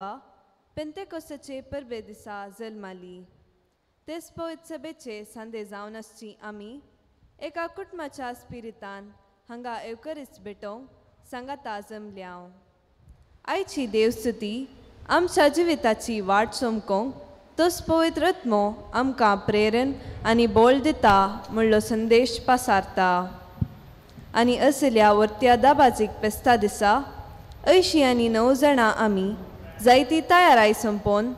पेंतेकोस्ताचे परबे दिसा जल्माली. तेच पवित्र सभेचे सांदे जावन आसची आमी एका कुटुंबाच्या स्पिरितान हांगा एवकरिस्त भेटोवंक सांगाता जमल्या. आयची देवस्तुती आमच्या जिविताची वाट चमकोवंक तोच पवित्र आत्मो आमकां प्रेरण आनी बोल दिता म्हणलो संदेश पासारता. आनी असल्या वर्त्या दाबाजीक पेस्ता दिसा 89 आनी 9 जाणां आमी जायती तयाराय संपोवन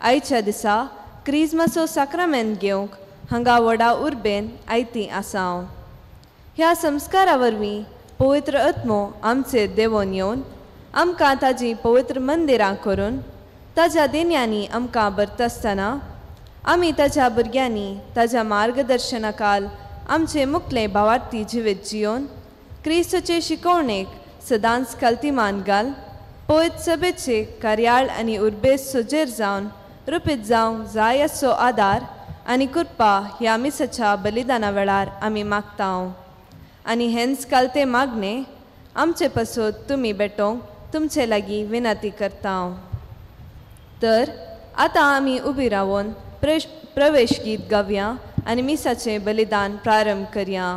आयच्या दिसा क्रिजमाचो साक्रामेंत घेवंक हांगा व्हडा उर्बेन आयती आसाव. ह्या संस्कारा वरवीं पवित्र आत्मो आमचेर देंवोन येवन आमकां ताजी पवित्र मंदिरां करून ताज्या देण्यांनी आमकां भरतासतना आमी ताज्या भुरग्यांनी ताज्या मार्गदर्शनाकाल आमचें मुखलें भावार्थी जिवीत जियोवन क्रिस्तचे शिकवणेक सदांच कल्तिमान घाल पवित्र सभेचे कार्याळ आनी उर्बेस सोजेर जावन रुपीत जावंक जाय असो आदार आनी कृपा ह्या मिसाच्या बलिदाना वेळार आमी मागता. आनी हेंच कालते मागणे आमचे पासत तुमी भेटोवंक तुमचे लागीं विनंती करता. तर आतां आमी उबी रावन प्रवेश गीत गावया आनी मिसाचें बलिदान प्रारंभ करया.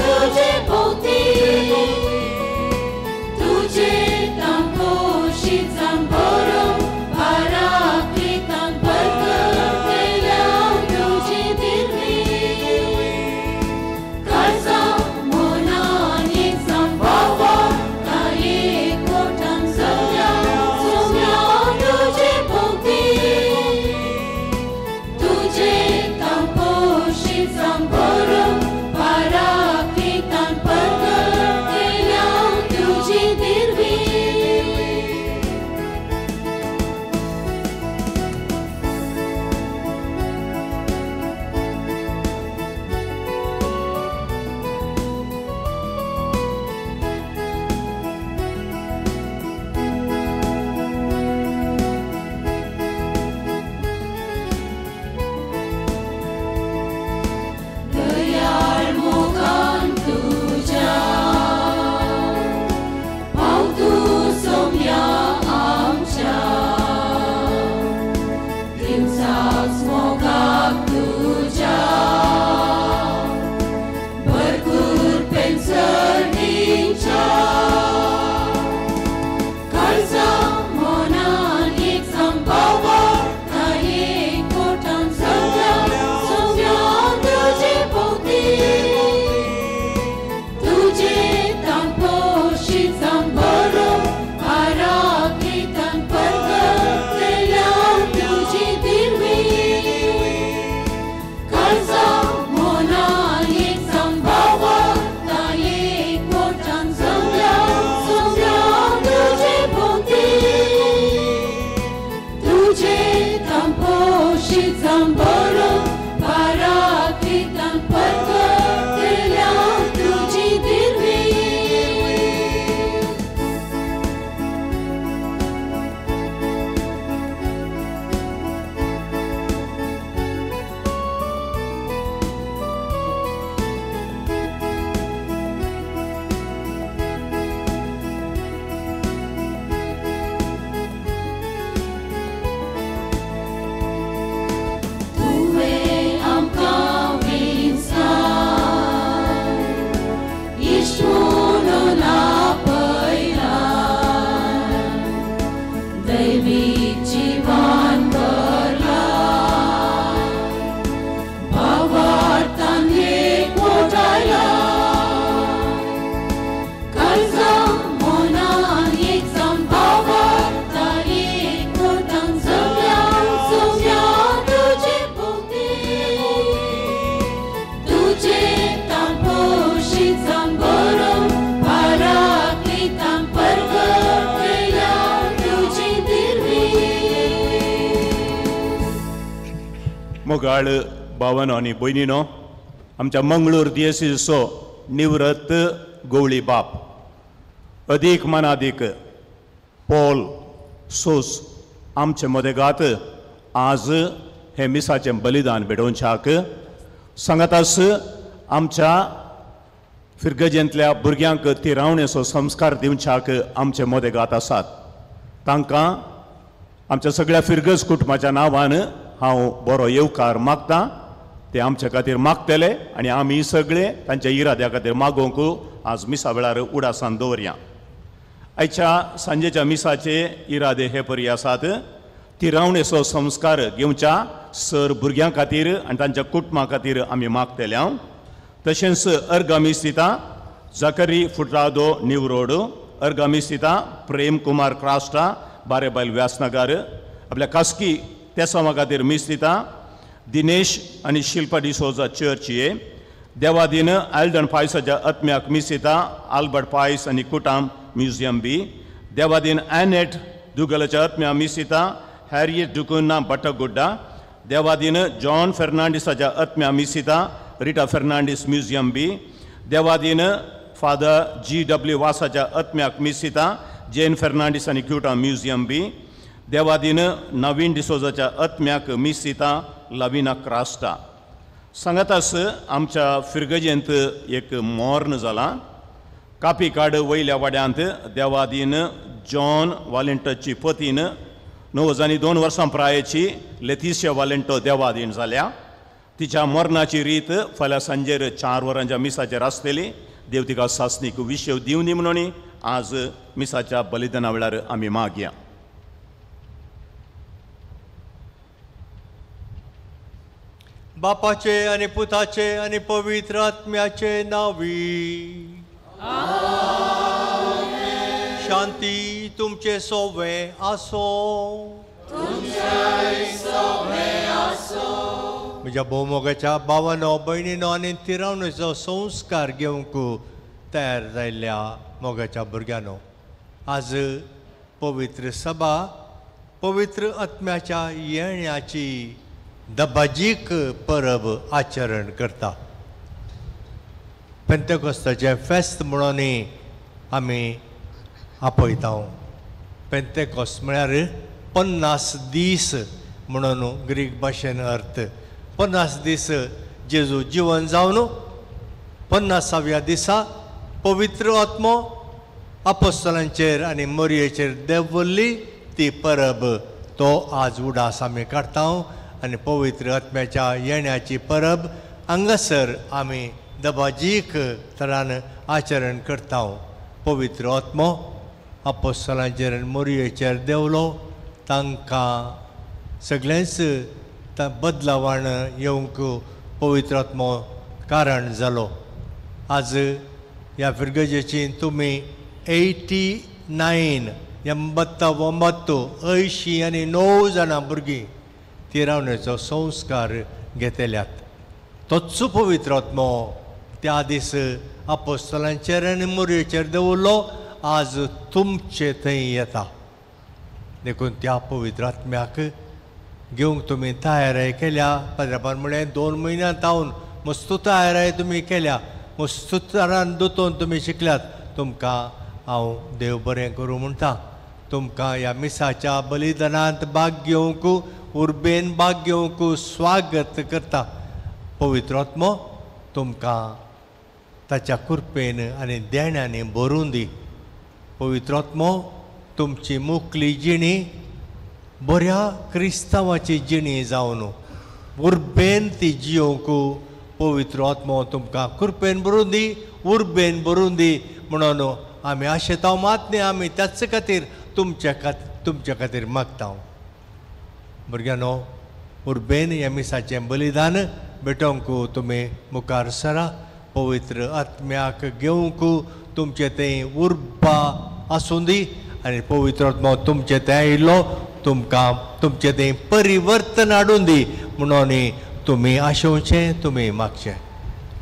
तुझे भोवती। मोगाळ भावानो आनी भयणीनो, आमच्या मंगळूर दियेसीचो निवृत्त गवळी बाप अदीक मनादीक पॉल सोस आमचे मदेगात आज हे मिसाचें बलिदान भेटोवच्याक सांगातास आमच्या फिरगजेंतल्या भुरग्यांक तिरावणेचो संस्कार दिवच्याक आमचे मदेगात आसात. तांकां आमच्या सगळ्या फिरगज कुटुंबाच्या नांवान हांव बरो येवकार मागता. ते आमच्या खातीर मागतले आनी आमी सगळे तांच्या इराद्या खातीर मागोवंक आज मिसा वेळार उडासान दवरया. आयच्या सांजेच्या मिसाचे इरादे हे परी आसात. तिरावणेचो संस्कार घेवच्या सर भुरग्यां खातीर आनी तांच्या कुटुंबा खातीर आमी मागतले. हांव तशेंच अर्गामीस दिता जकरी फुटादो निवरोड, अर्गामीस दिता प्रेम कुमार क्रास्टा बारेबायल व्यासनगर, आपल्या खासगी तेसांवा खातीर मीस दिता दिनेश आनी शिल्पा डिसोजा चर्च ये, देवादीन आल्डन पायसाच्या आत्म्याक मीस दिता आल्बर्ट पायस आनी कुटाम म्युझियम बी, देवादीन एनेट दुगलाच्या आत्म्या मीस दिता हॅरियट डुकुन्ना बट्टगुड्डा, देवादीन जॉन फेर्नांडीसाच्या आत्म्या मीस दिता रिटा फेर्नांडीस म्युझियम बी, देवादीन फादर जी डब्ल्यू वासाच्या आत्म्याक मीस दिता जेन फेर्नांडीस आनी क्युटा म्युझियम बी, देवादीन नवीन डिसोजाच्या आत्म्याक मीस दिता लविना क्रास्टा. सांगातास आमच्या फिरगजेंत एक मोर्न जालां. कापिकाड वयल्या वाड्यांत देवादीन जॉन वालेंटोची पतीन 92 वर्सां प्रायेची लेतिशिया वालेंटो देवादीन जाल्या. तिच्या मरणाची रीत फाल्यां सांजेर 4 वरांच्या मिसाचेर आसतली. देव तिका सासणीक विशेव दिवनी म्हणून आज मिसाच्या बलिदाना वेळार आमी मागया. बापाचे आनी पुताचे आनी पवित्र आत्म्याचे नांवी शांती तुमचे सोवे आसो. म्हज्या भोवमोगाच्या भावानो भयणीनो आनी तिरावणेचो संस्कार घेवंक तयार जाल्ल्या मोगाच्या भुरग्यांनो, आज पवित्र सभा पवित्र आत्म्याच्या येण्याची दबाजीक परब आचरण करता. पेंतेकोस्ताचें फेस्त म्हणून आमी आपयता. पेंतेकोस्त म्हळ्यार 50 दीस म्हणून ग्रीक भाशेन अर्थ. 50 दीस जेजू जिवन जावन 50व्या दिसा पवित्र आत्मो आपोस्तलांचेर आनी मोरयेचेर देंवल्ली ती परब तो आज उडास आमी काडटा आनी पवित्र आत्म्याच्या येण्याची परब हांगासर आमी दबाजीक तरान आचरण करता. पवित्र आत्मो आपोस्तलांचेर आनी मोरयेचेर देंवलो, तांकां सगळेंच बदलावान येवंक पवित्र आत्मो कारण जालो. आज ह्या फिरगजेची तुमी 89 89 आनी 9 जाणां भुरगीं तिरावणेचो संस्कार घेतल्यात. तोच पवित्र आत्मो त्या दीस आपोस्तलांचेर आनी मोरयेचेर दवरलो, आज तुमचे थंय येता. देखून त्या पवित्र आत्म्याक घेवंक तुमी तयारी केल्या. पाद्रापान म्हळें 2 म्हयन्यां तावन मस्तू तयारी तुमी केल्या, मस्तू तरान दोतोन तुमी शिकल्यात. तुमकां हांव देव बरें करूं म्हणटा. तुमकां ह्या मिसाच्या बलिदानांत भाग घेवंक, उर्बेन भाग घेवंक स्वागत करता. पवित्र आत्मो तुमकां ताच्या कृपेन आनी देण्यांनी भरून दी. पवित्र आत्मो तुमची मुकली जिणी बऱ्या क्रिस्तांवाची जिणी जावन उर्बेन ती जियोवंक पवित्र आत्मो तुमकां कृपेन भरून दी, उर्बेन भरून दी म्हणून आमी आशेता. मात न्ही, आमी त्याच खातीर तुमच्या खातीर मागता. भुरग्यांनो, उर्बेन ह्या मिसाचें बलिदान भेटोवंक तुमी मुखार सरा. पवित्र आत्म्याक घेवंक तुमचे थंय उर्बा आसूं दी आनी पवित्र आत्मो तुमचे थंय आयिल्लो तुमकां तुमचे थंय परिवर्तन हाडून दी म्हणून तुमी आशोवचें, तुमी मागचें.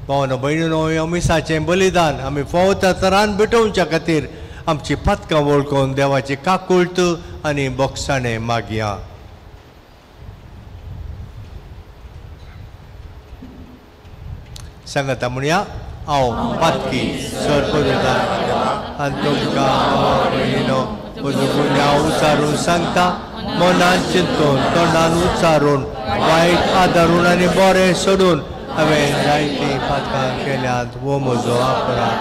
भावनो भयणीनो, ह्या मिसाचें बलिदान आमी फावो त्या तरान भेटोवच्या खातीर आमची पातकां वळखून देवाची काकुळट आनी बोगसाणें मागया. सांगता म्हणया हांव पातकी सर पवित्र आनी तुमकां भावा भयणीनो म्हजो गुन्यांव उचारून सांगता मनान चिंतून तोंडान उच्चारून वायट आदारून आनी बरें सोडून हांवें जायतीं पातकां केल्यांत. हो म्हजो अपराध,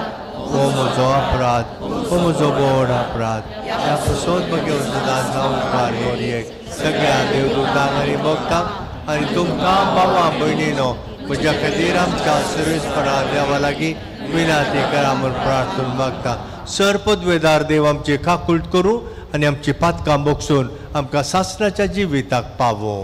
हो म्हजो अपराध, हो म्हजो व्हड अपराध. ह्या पसोत बगेवन सदांच उपकार एक सगळ्या देवदूतांक आनी भक्तांक आनी तुमकां भावा भयणीनो म्हज्या खातीर आमच्या सर्वेस्परा देवा लागीं विनंती करा म्हूण प्रार्थना मागता. सर पदवेदार देव आमची काकूट करूं आनी आमची पातकां बगसून आमकां सासणाच्या जिविताक पावो.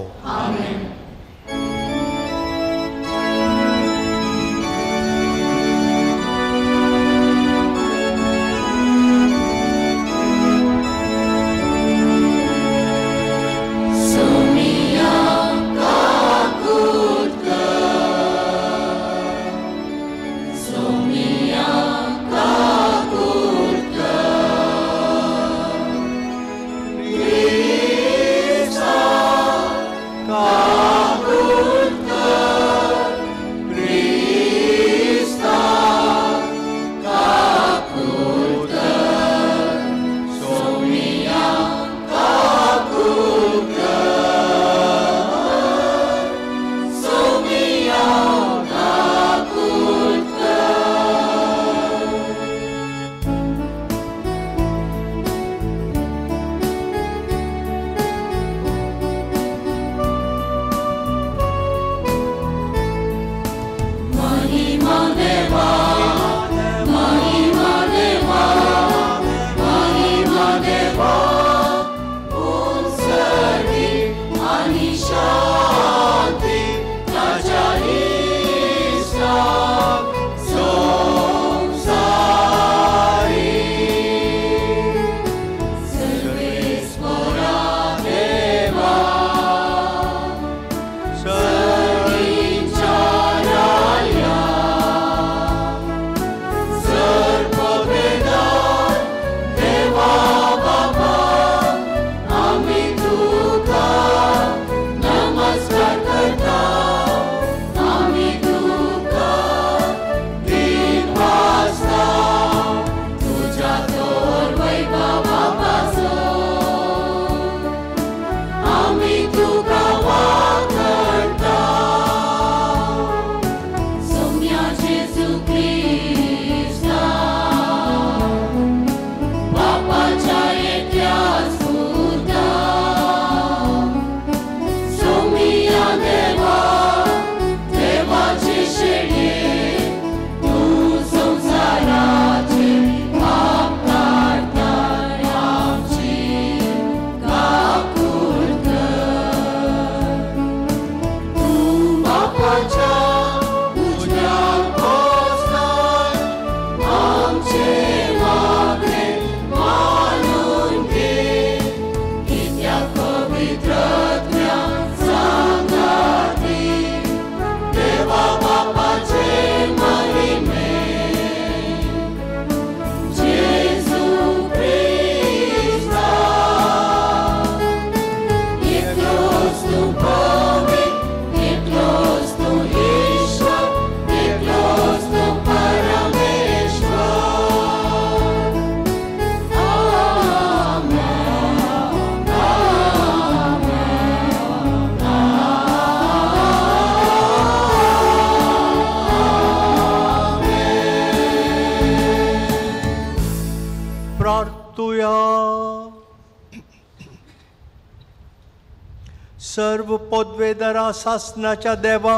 सर्व पदवेदारा सासनाच्या देवा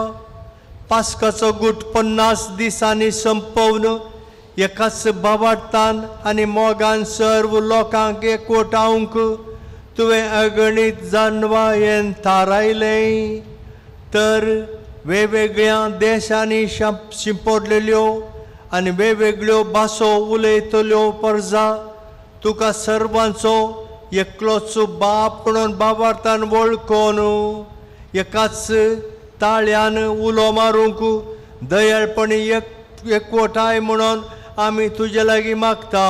पास्काचो गुट 50 दिसांनी संपवन एकाच भावार्थान आनी मोगान सर्व लोकांक एकवटावंक तुवें अगणीत जानवायेन थारायलें. तर वेगवेगळ्या देशांनी शिंपडलेल्यो आनी वेगवेगळ्यो भासो उलयतल्यो परजा तुका सर्वांचो एकलोच बाप म्हणून बाबार्थान वळखून एकाच ताळ्यान उलो मारूंक दयाळपणी एकवटाय म्हणून आमी तुजे लागीं मागता.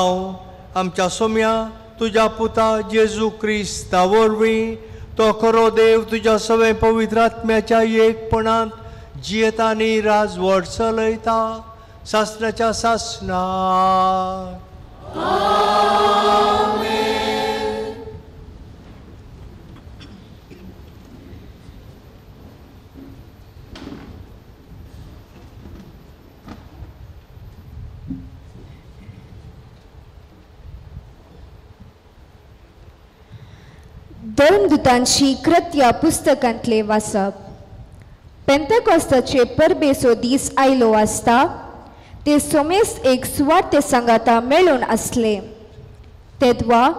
आमच्या सोम्या तुज्या पुता जेजू क्रिस्ता वरवीं तो खरो देव तुज्या सगळ्या पवित्र आत्म्याच्या एकपणांत जियेता आनी राजवट चलयता सासणाच्या सासणाक. धर्मदूतांची कृत्या पुस्तकांतले वाचप. पेंतेकोस्ताचे परबेचो दीस आयलो आसता ते सोमेस एक सुवार्ते सांगाता मेळून आसले. तेद्वा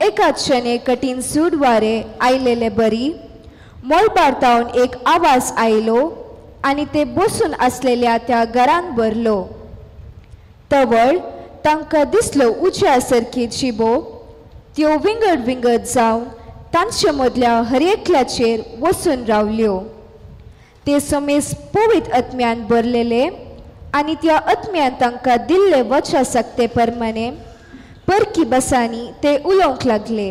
एकाच कठीण सूड वारे आयलेले बरी मळबार तावन एक आवाज आयलो आनी ते बसून आसलेल्या त्या घरान भरलो. तवळ तांकां दिसलो उज्या सारकी जिबो त्यो विंगड विंगड जावन तांचे मदल्या हर एकल्याचेर वसून रावल्यो. ते समेस पवित्र आत्म्यान भरलेले आनी त्या आत्म्यान तांकां दिल्ले वचा सक्ते प्रमाणे परकी बसांनी ते उलोवंक लागले.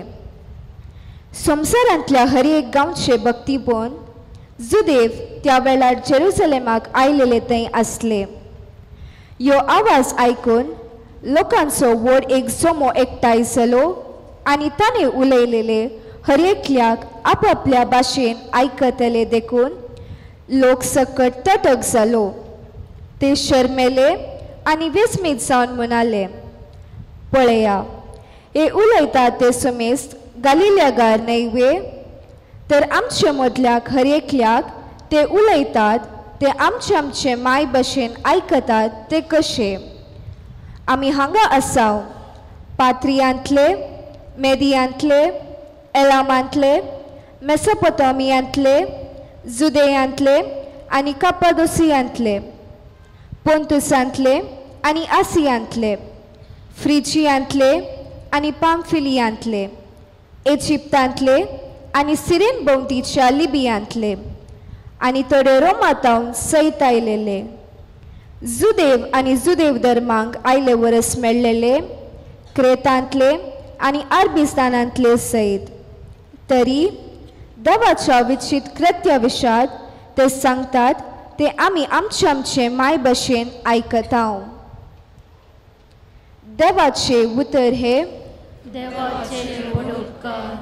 संवसारांतल्या हर एक गांवचे भक्तीपण जुदेव त्या वेळार जेरुजलेमाक आयलेले थंय आसले. ह्यो आवाज आयकून लोकांचो व्हड एक जमो एकठांय जालो आनी ताणें उलयलेले हर एकल्याक आपापल्या भाशेन आयकतले देखून लोक सकट तटक जालो. ते शर्मेले आनी विस्मीत जावन म्हणाले, पळया हे उलयता ते समेस्त गालिल्यागार न्हय वे? तर आमचे मदल्याक हर एकल्याक ते उलयतात ते आमचे आमचे माय भाशेन आयकतात ते कशे? आमी हांगा आसाव पात्रियांतले, मेदियांतले, एलामांतले, मेसोपोटामियांतले, जुदेयांतले आनी कापादोसियांतले, पोंतुसांतले आनी आसियांतले, फ्रिजियांतले आनी पामफिलियांतले, इजिप्तांतले आनी सिरेन भोंवतीच्या लिबियांतले आनी थोडे रोमातावन सयत आयलेले, जुदेव आनी जुदेव धर्मांक आयले वरस मेळ्ळेले, क्रेतांतले आनी आरबिस्तानांतले सयत. तरी देवाच्या विचित कृत्या विशाद ते सांगतात ते आमी आमचे आमचे माय भाशेन आयकता. देवाचे उतर हे देवाचे व्हड उपकार.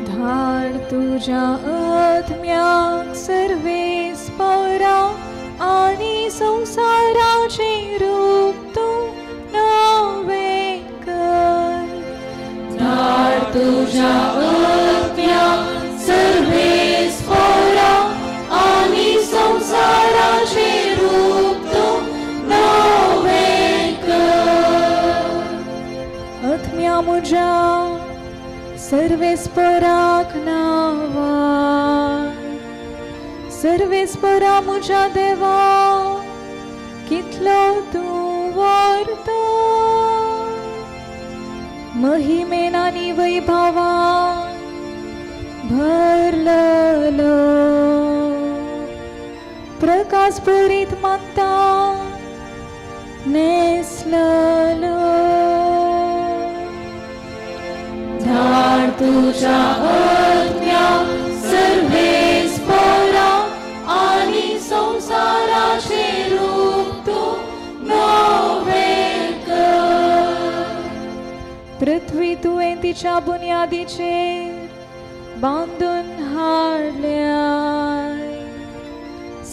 धाड तुझ्या आत्म्याक सर्वेस्परा आनी संवसाराचें रूप तूं नवें कर. धाड तुझ्या आत्म्याक सर्वेस्परा आनी संवसाराचें रूप तूं नवें कर. आत्म्या म्हज्या सर्वेस्पराक नावा, सर्वेस्परा म्हज्या देवा कितलो तूं व्हरता, महिमेन आनी वैभवान भरलेलो, प्रकाश भरीत मानता नेसलेलो. धाड तुझ्या आत्म्याक सर्वेस्परा आनी संवसाराचें रूप तूं नवें कर. पृथ्वी तुवें तिच्या बुन्यादीचेर बांदून हाडल्या,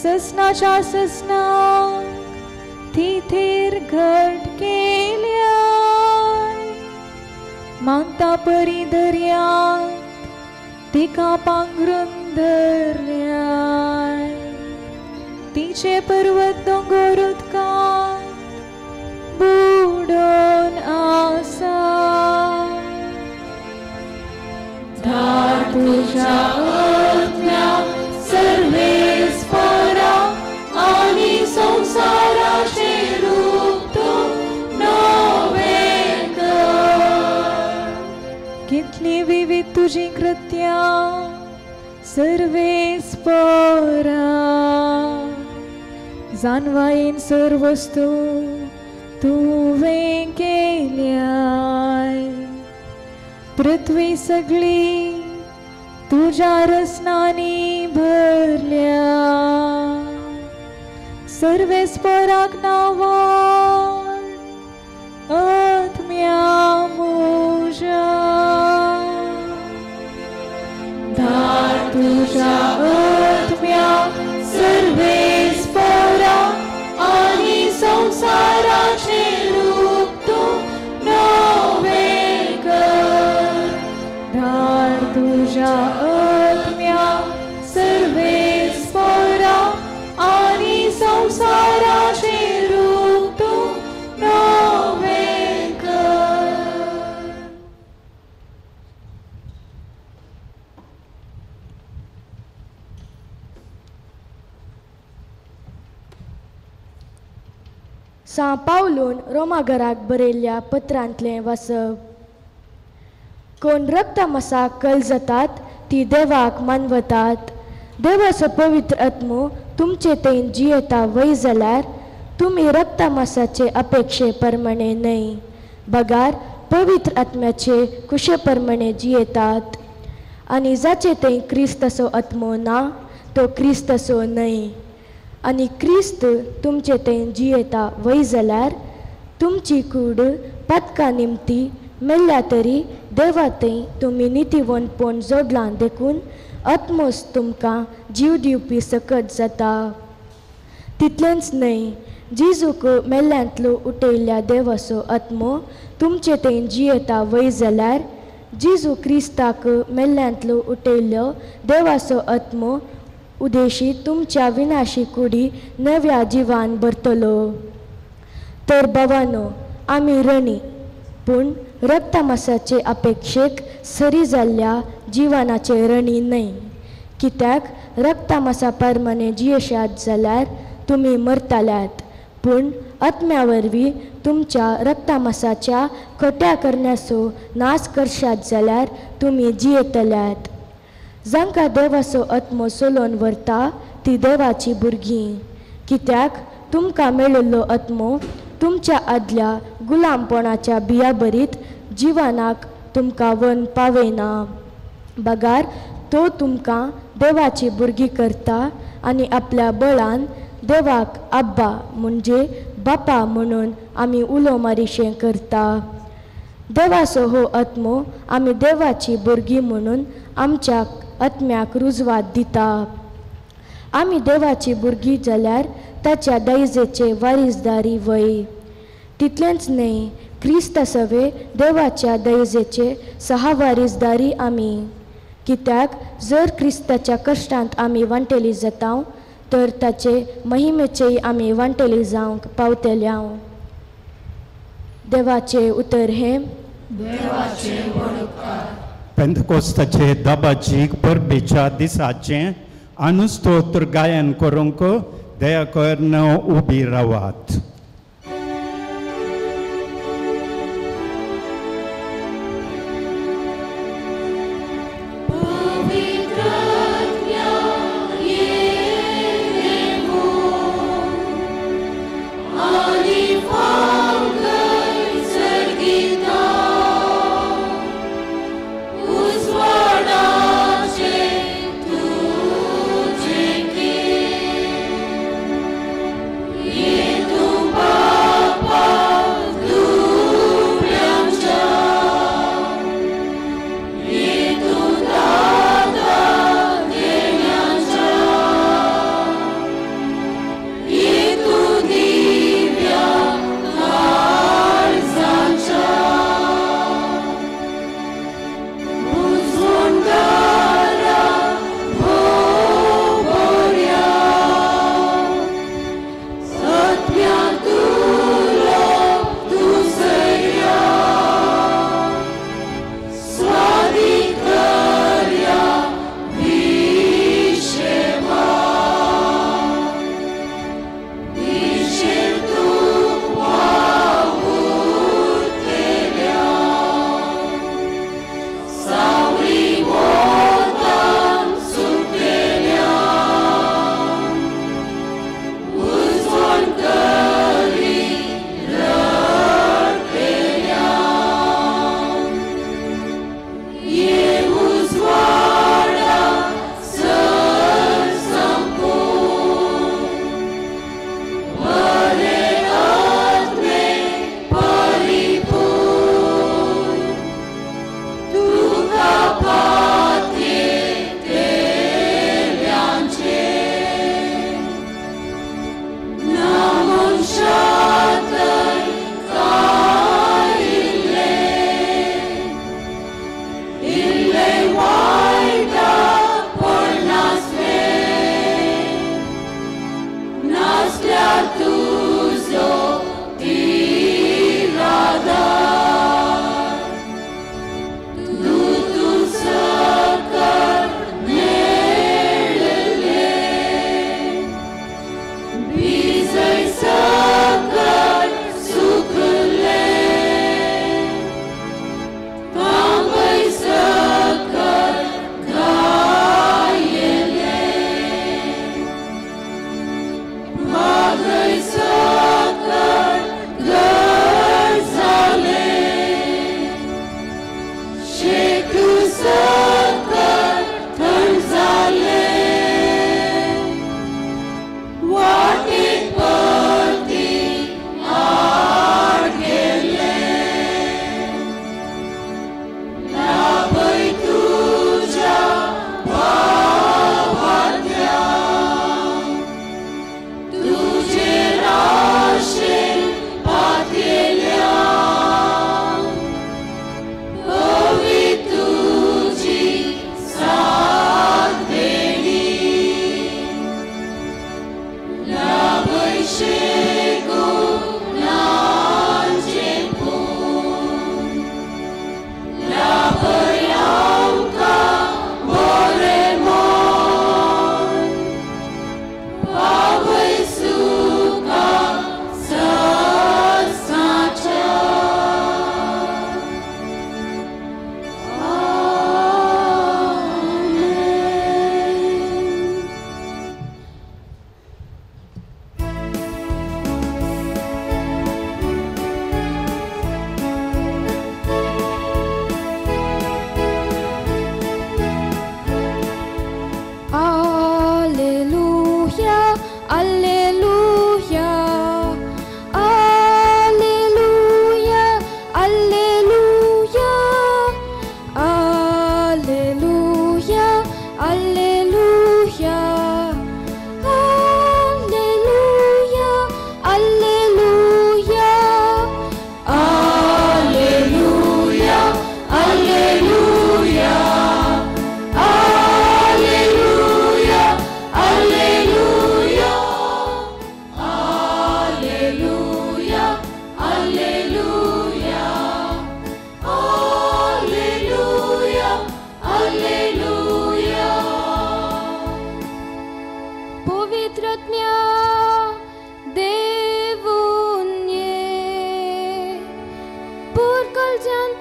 ससनाच्या ससनाक ती थीर घट केल्या, मानता परी दर्यांत तिका पांगरून धरल्या, तिचे पर्वत दोंगर उदकांत बुडोवन आसा. धाड तुझ्या आत्म्याक सर्वेस्परा आनी संवसाराचें रूप तूं नवें कर. कितली विविध तुजी कृत्यां सर्वेस्परा, जानवायेन सर्वस्तू तुवें केल्याय. पृथ्वी सगळी तुज्या रसनांनी भरल्या. सर्वेस्पराक नांवान आत्म्या म्हज्या. धाड तुज्या आत्म्या सर्वेस्परा आनी संवसाराचें रूप तूं नवें कर. धाड तुज्या आत्म्या सर्वेस्परा आनी संवसाराचें रूप तूं नवें कर. सां पावलून रोमाघराक बरयल्ल्या पत्रांतलें वाचप. कोण रक्तमासाक कल जातात ती देवाक मानवतात. देवाचो पवित्र आत्मो तुमचे थंय जियेता वय जाल्यार तुमी रक्तमासाचे अपेक्षे प्रमाणे न्हय बगार पवित्र आत्म्याचे कुशे प्रमाणे जियेतात. आनी जाचे थंय क्रिस्ताचो आत्मो ना तो क्रिस्ताचो न्हय. आनी क्रिस्त तुमचे थंय जियेता वय जाल्यार तुमची कूड पातका निमती मेल्ल्या तरी देवा थंय तुमी नितीवंतपण जोडलां देखून आत्मोस तुमकां जीव दिवपी सकत जाता. तितलेंच न्हय, जेजूक मेल्ल्यांतलो उठयल्ल्या देवाचो आत्मो तुमचे थंय जियेता वय जाल्यार जेजू क्रिस्ताक मेल्ल्यांतलो उठयल्लो देवाचो आत्मो उदेशी तुमच्या विनाशी कुडी नव्या जिवान भरतलो. तर भावानो, आमी रणी पूण रक्तमासाचे अपेक्षेक सरी जाल्ल्या जिवनाचे रणी न्हय. कित्याक रक्तमासा प्रमाणे जियेशात जाल्यार तुमी मरताल्यात, पूण आत्म्या वरवीं तुमच्या रक्तमासाच्या खोट्या करण्याचो नाश करशात जाल्यार तुमी जियेतल्यात. जांकां देवाचो आत्मो चलोवन व्हरता ती देवाची भुरगीं. कित्याक तुमकां मेळिल्लो आत्मो तुमच्या आदल्या गुलामपणाच्या बियाबरीत जिवनाक तुमकां वन पावयना, बगार तो तुमकां देवाची भुरगीं करता आनी आपल्या बळान देवाक आब्बा म्हणजे बापा म्हणून आमी उलो मारिशें करता. देवाचो हो आत्मो आमी देवाची भुरगीं म्हणून आमच्या आत्म्याक रुजवात दिता. आमी देवाची भुरगीं जाल्यार ताच्या दायजेचे वारीसदारी वय. तितलेंच न्हय, क्रिस्ता सवे देवाच्या दायजेचे सहा वारीसदारी आमी. कित्याक जर क्रिस्ताच्या कश्टांत आमी वांटेली जाता तर ताचे महिमेचेय आमी वांटेली जावंक पावतल्या. देवाचें उतर हें. पेंतकोस्ताचे दबाजीक परबेच्या दिसाचें अनुस्तोत्र गायन करूंक दया करून उबी रावात. तू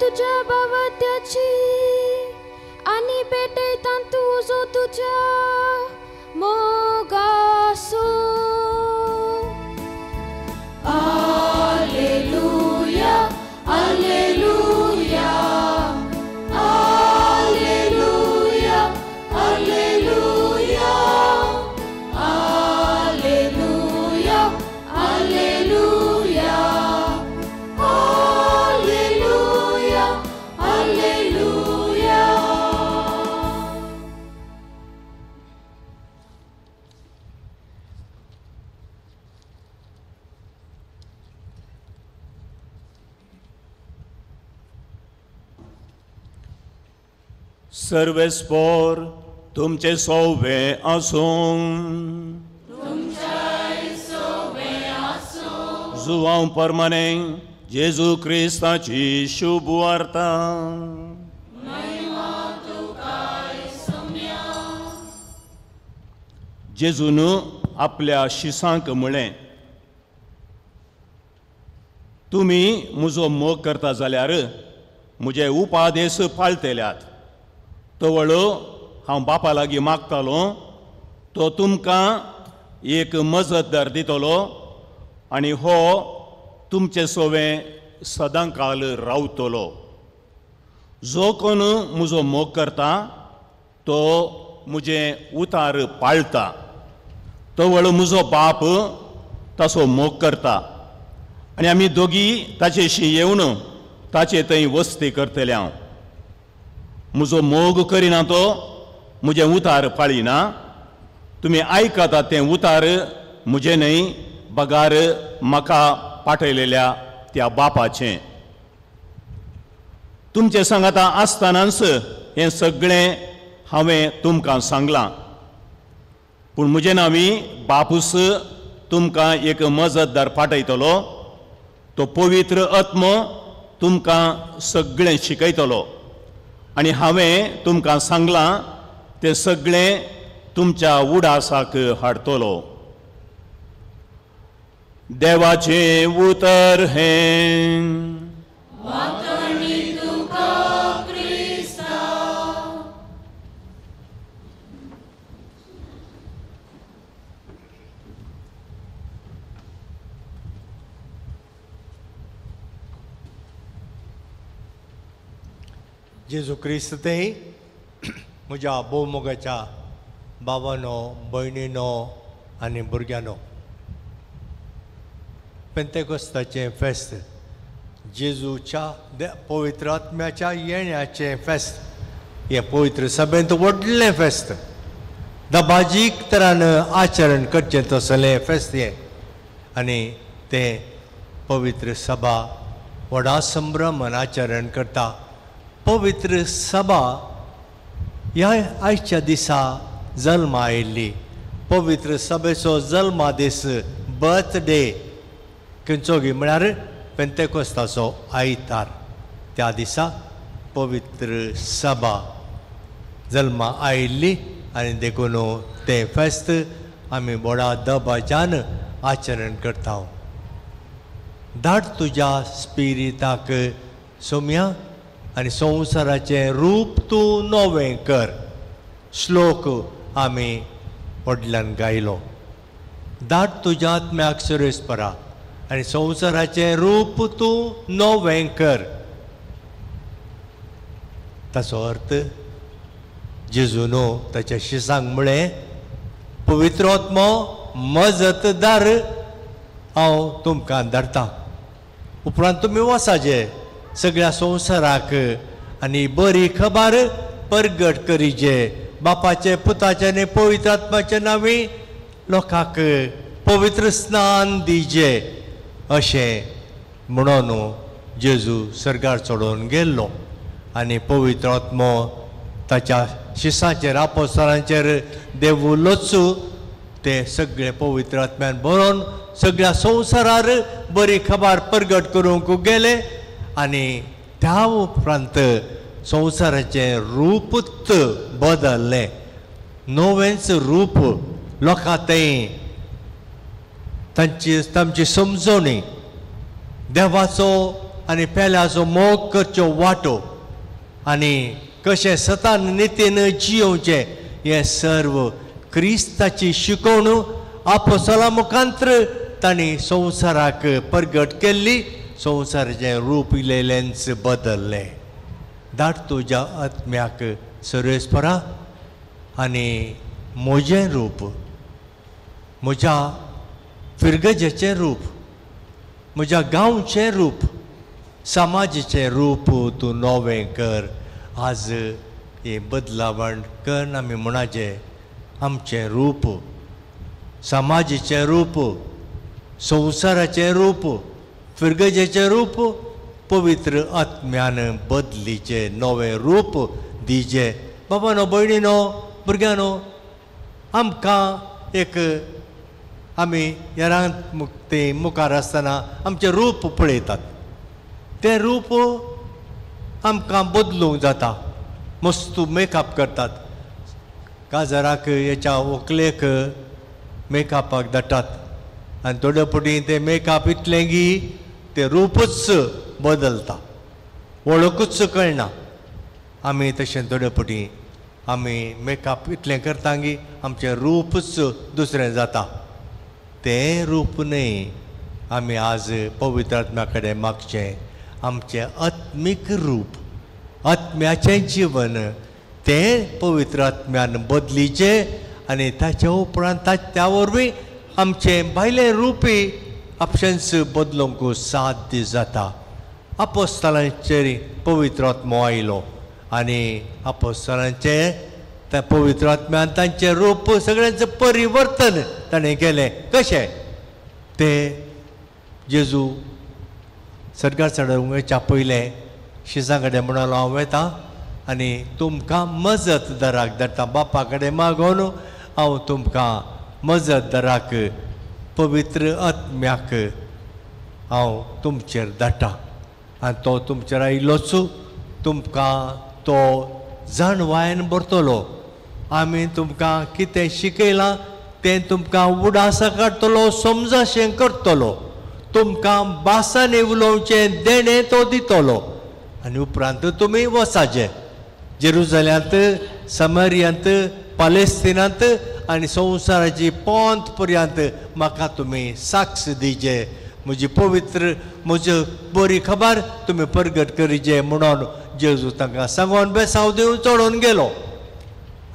तुज्या बावत्याची आनी पेटयतां तुजो तुज्या मोगासो. Alleluia, Alleluia, Alleluia, Alleluia, Alleluia, Alleluia, Alleluia, Alleluia. सर्वेस्पोर तुमचे सोवे आसूं. जुवांव परमाने जेजू क्रिस्ताची शुभ वार्ता. जेजून आपल्या शिसांक म्हळें, तुमी म्हजो मोग करता जाल्यार म्हजे उपादेश पाळटेल्यात. तवळ हांव बापा लागीं मागतालो, तो तुमकां एक मजतदार दितलो आनी हो तुमचे सोवे सदांकाल रावतलो. जो कोण म्हजो मोग करता तो म्हजें उतार पाळटा. तवळ म्हजो बाप ताचो मोग करता आनी आमी दोगी ताचेशी येवन ताचे थंय वस्ती करतले. हांव म्हजो मोग करिना तो म्हजें उतार पाळिना. तुमी आयकता तें उतार म्हजें न्हय, बगार म्हाका पाठयलेल्या त्या बापाचें. तुमचें सांगाता आसतनाच हें सगळें हांवें तुमकां सांगलां, पूण म्हजें नांवी बापूस तुमकां एक मजतदार पाठयतलो. तो पवित्र आत्मो तुमकां सगळें शिकयतलो आनी हांवें तुमकां सांगलां तें सगळें तुमच्या उडासाक हाडटलो. देवाचें उतर हें. जेजू क्रिस्त ते म्हज्या भोवमोगाच्या बाबानो, भयणीनो आनी भुरग्यांनो, पेंतेकोस्ताचें फेस्त, जेजूच्या पवित्र आत्म्याच्या येण्याचें फेस्त, हें पवित्र सभेंत व्हडलें फेस्त, दबाजीक तरान आचरण करचें तसलें फेस्त हें. आनी तें पवित्र सभा व्हडा संभ्रमान आचरण करता. पवित्र सभा ह्या आयच्या दिसा जल्मा आयिल्ली. पवित्र सभेचो जल्मा दीस, बर्थडे खंयचो गी म्हळ्यार पेंतेकोस्ताचो आयतार. त्या दिसा पवित्र सभा जल्मा आयिल्ली आनी देखून तें फेस्त आमी व्हडा दबाज्यान आचरण करता. धाड तुज्या स्पिरिताक सोम्या आनी संवसाराचें रूप तूं नवें कर. श्लोक आमी व्हडल्यान गायलो. धाड तुज्या आत्म्याक सुरेशपरा आनी संवसाराचें रूप तूं नवें कर. ताचो अर्थ जेजूनो ताच्या शिसांक म्हळें, पवित्र आत्मो मजतदार हांव तुमकां धाडटा, उपरांत तुमी वचाचे सगळ्या संवसाराक आनी बरी खबर परगट करीचे. बापाचे, पुताचे आनी पवित्र आत्म्याचे नांवी लोकांक पवित्र स्नान दिजे अशें म्हणून जेजू सर्गार चडोवन गेल्लो आनी पवित्र आत्मो ताच्या शिसांचेर, आपोस्तलांचेर देवूलोचू ते सगळे पवित्र आत्म्यान बरोवन सगळ्या संवसारार बरी खबर परगट करूंक गेले. आनी त्या उपरांत संवसाराचें रूपच बदल्लें, नवेंच रूप लोकां थंय तांची तांची समजवणी, देवाचो आनी पेल्याचो मोग करच्यो वाटो आनी कशें सतान नितीन जियोवचें हें सर्व क्रिस्ताची शिकवण आपोसला मुखांत्र तांणी संवसाराक परगट केल्ली. संवसाराचें रूप इल्लेंच बदल्लें. धाड तुज्या आत्म्याक सर्वेस्परा आनी म्हजें रूप, म्हज्या फिरगजेचें रूप, म्हज्या गांवचें रूप, समाजाचें रूप तूं नवें कर. आज हें बदलावण कर आमी म्हणाचें आमचें रूप, समाजाचें रूप, संवसाराचें रूप, फिरगजेचें रूप पवित्र आत्म्यान बदलीचें नवें रूप दिजें. बाबानो, भयणीनो, भुरग्यांनो, आमकां एक आमी येरांत ते मुखार आसतना आमचें रूप पळयतात. तें रूप आमकां बदलूंक जाता. मस्त मेकअप करतात, काजराक हेच्या व्हंकलेक मेकअपाक धाडटात आनी थोडे फावटी तें मेकअप इतलें की तें रूपच बदलता, वळखूच कळना. आमी तशें थोडे फावटी आमी मेकअप इतलें करता की आमचें रूपच दुसरें जाता. तें रूप न्हय. आमी आज पवित्र आत्म्या कडेन मागचें आमचें आत्मीक रूप, आत्म्याचें जिवन तें पवित्र आत्म्यान बदलीचें आनी ताच्या उपरांत त्या वरवीं आमचें भायलें रूपय आपशेंच बदलूंक साध्य जाता. आपोस्तलांचेर पवित्र आत्मो आयलो आनी आपोस्तलांचें त्या पवित्र आत्म्यान तांचें रूप सगळ्यांचें परिवर्तन ताणें केलें. कशें? ते जेजू सरकार चडोवंक वयच्या पयलें शिसां कडेन म्हणलो, हांव वेता आनी तुमकां मजत दराक धाडटा. बापा कडेन मागोवन हांव तुमकां मजत दराक पवित्र आत्म्याक हांव तुमचेर धाडटा आनी तो तुमचेर आयलोच तुमकां तो जाणवायन भरतलो. आमी तुमकां कितें शिकयलां तें तुमकां उडासा काडटलो, समजाशें करतलो, तुमकां भासांनी उलोवचें देणें तो दितलो. आनी उपरांत तुमी वचाचें जेरुजल्यांत, समरियांत, पालेस्तिनांत आनी संवसाराची पोंत पर्यंत म्हाका तुमी साक्ष दिजे, म्हजी पवित्र म्हजी बरी खबर तुमी परगट करिजे म्हणून जेजू तांकां सांगून बेसांव दिवन चडोवन गेलो.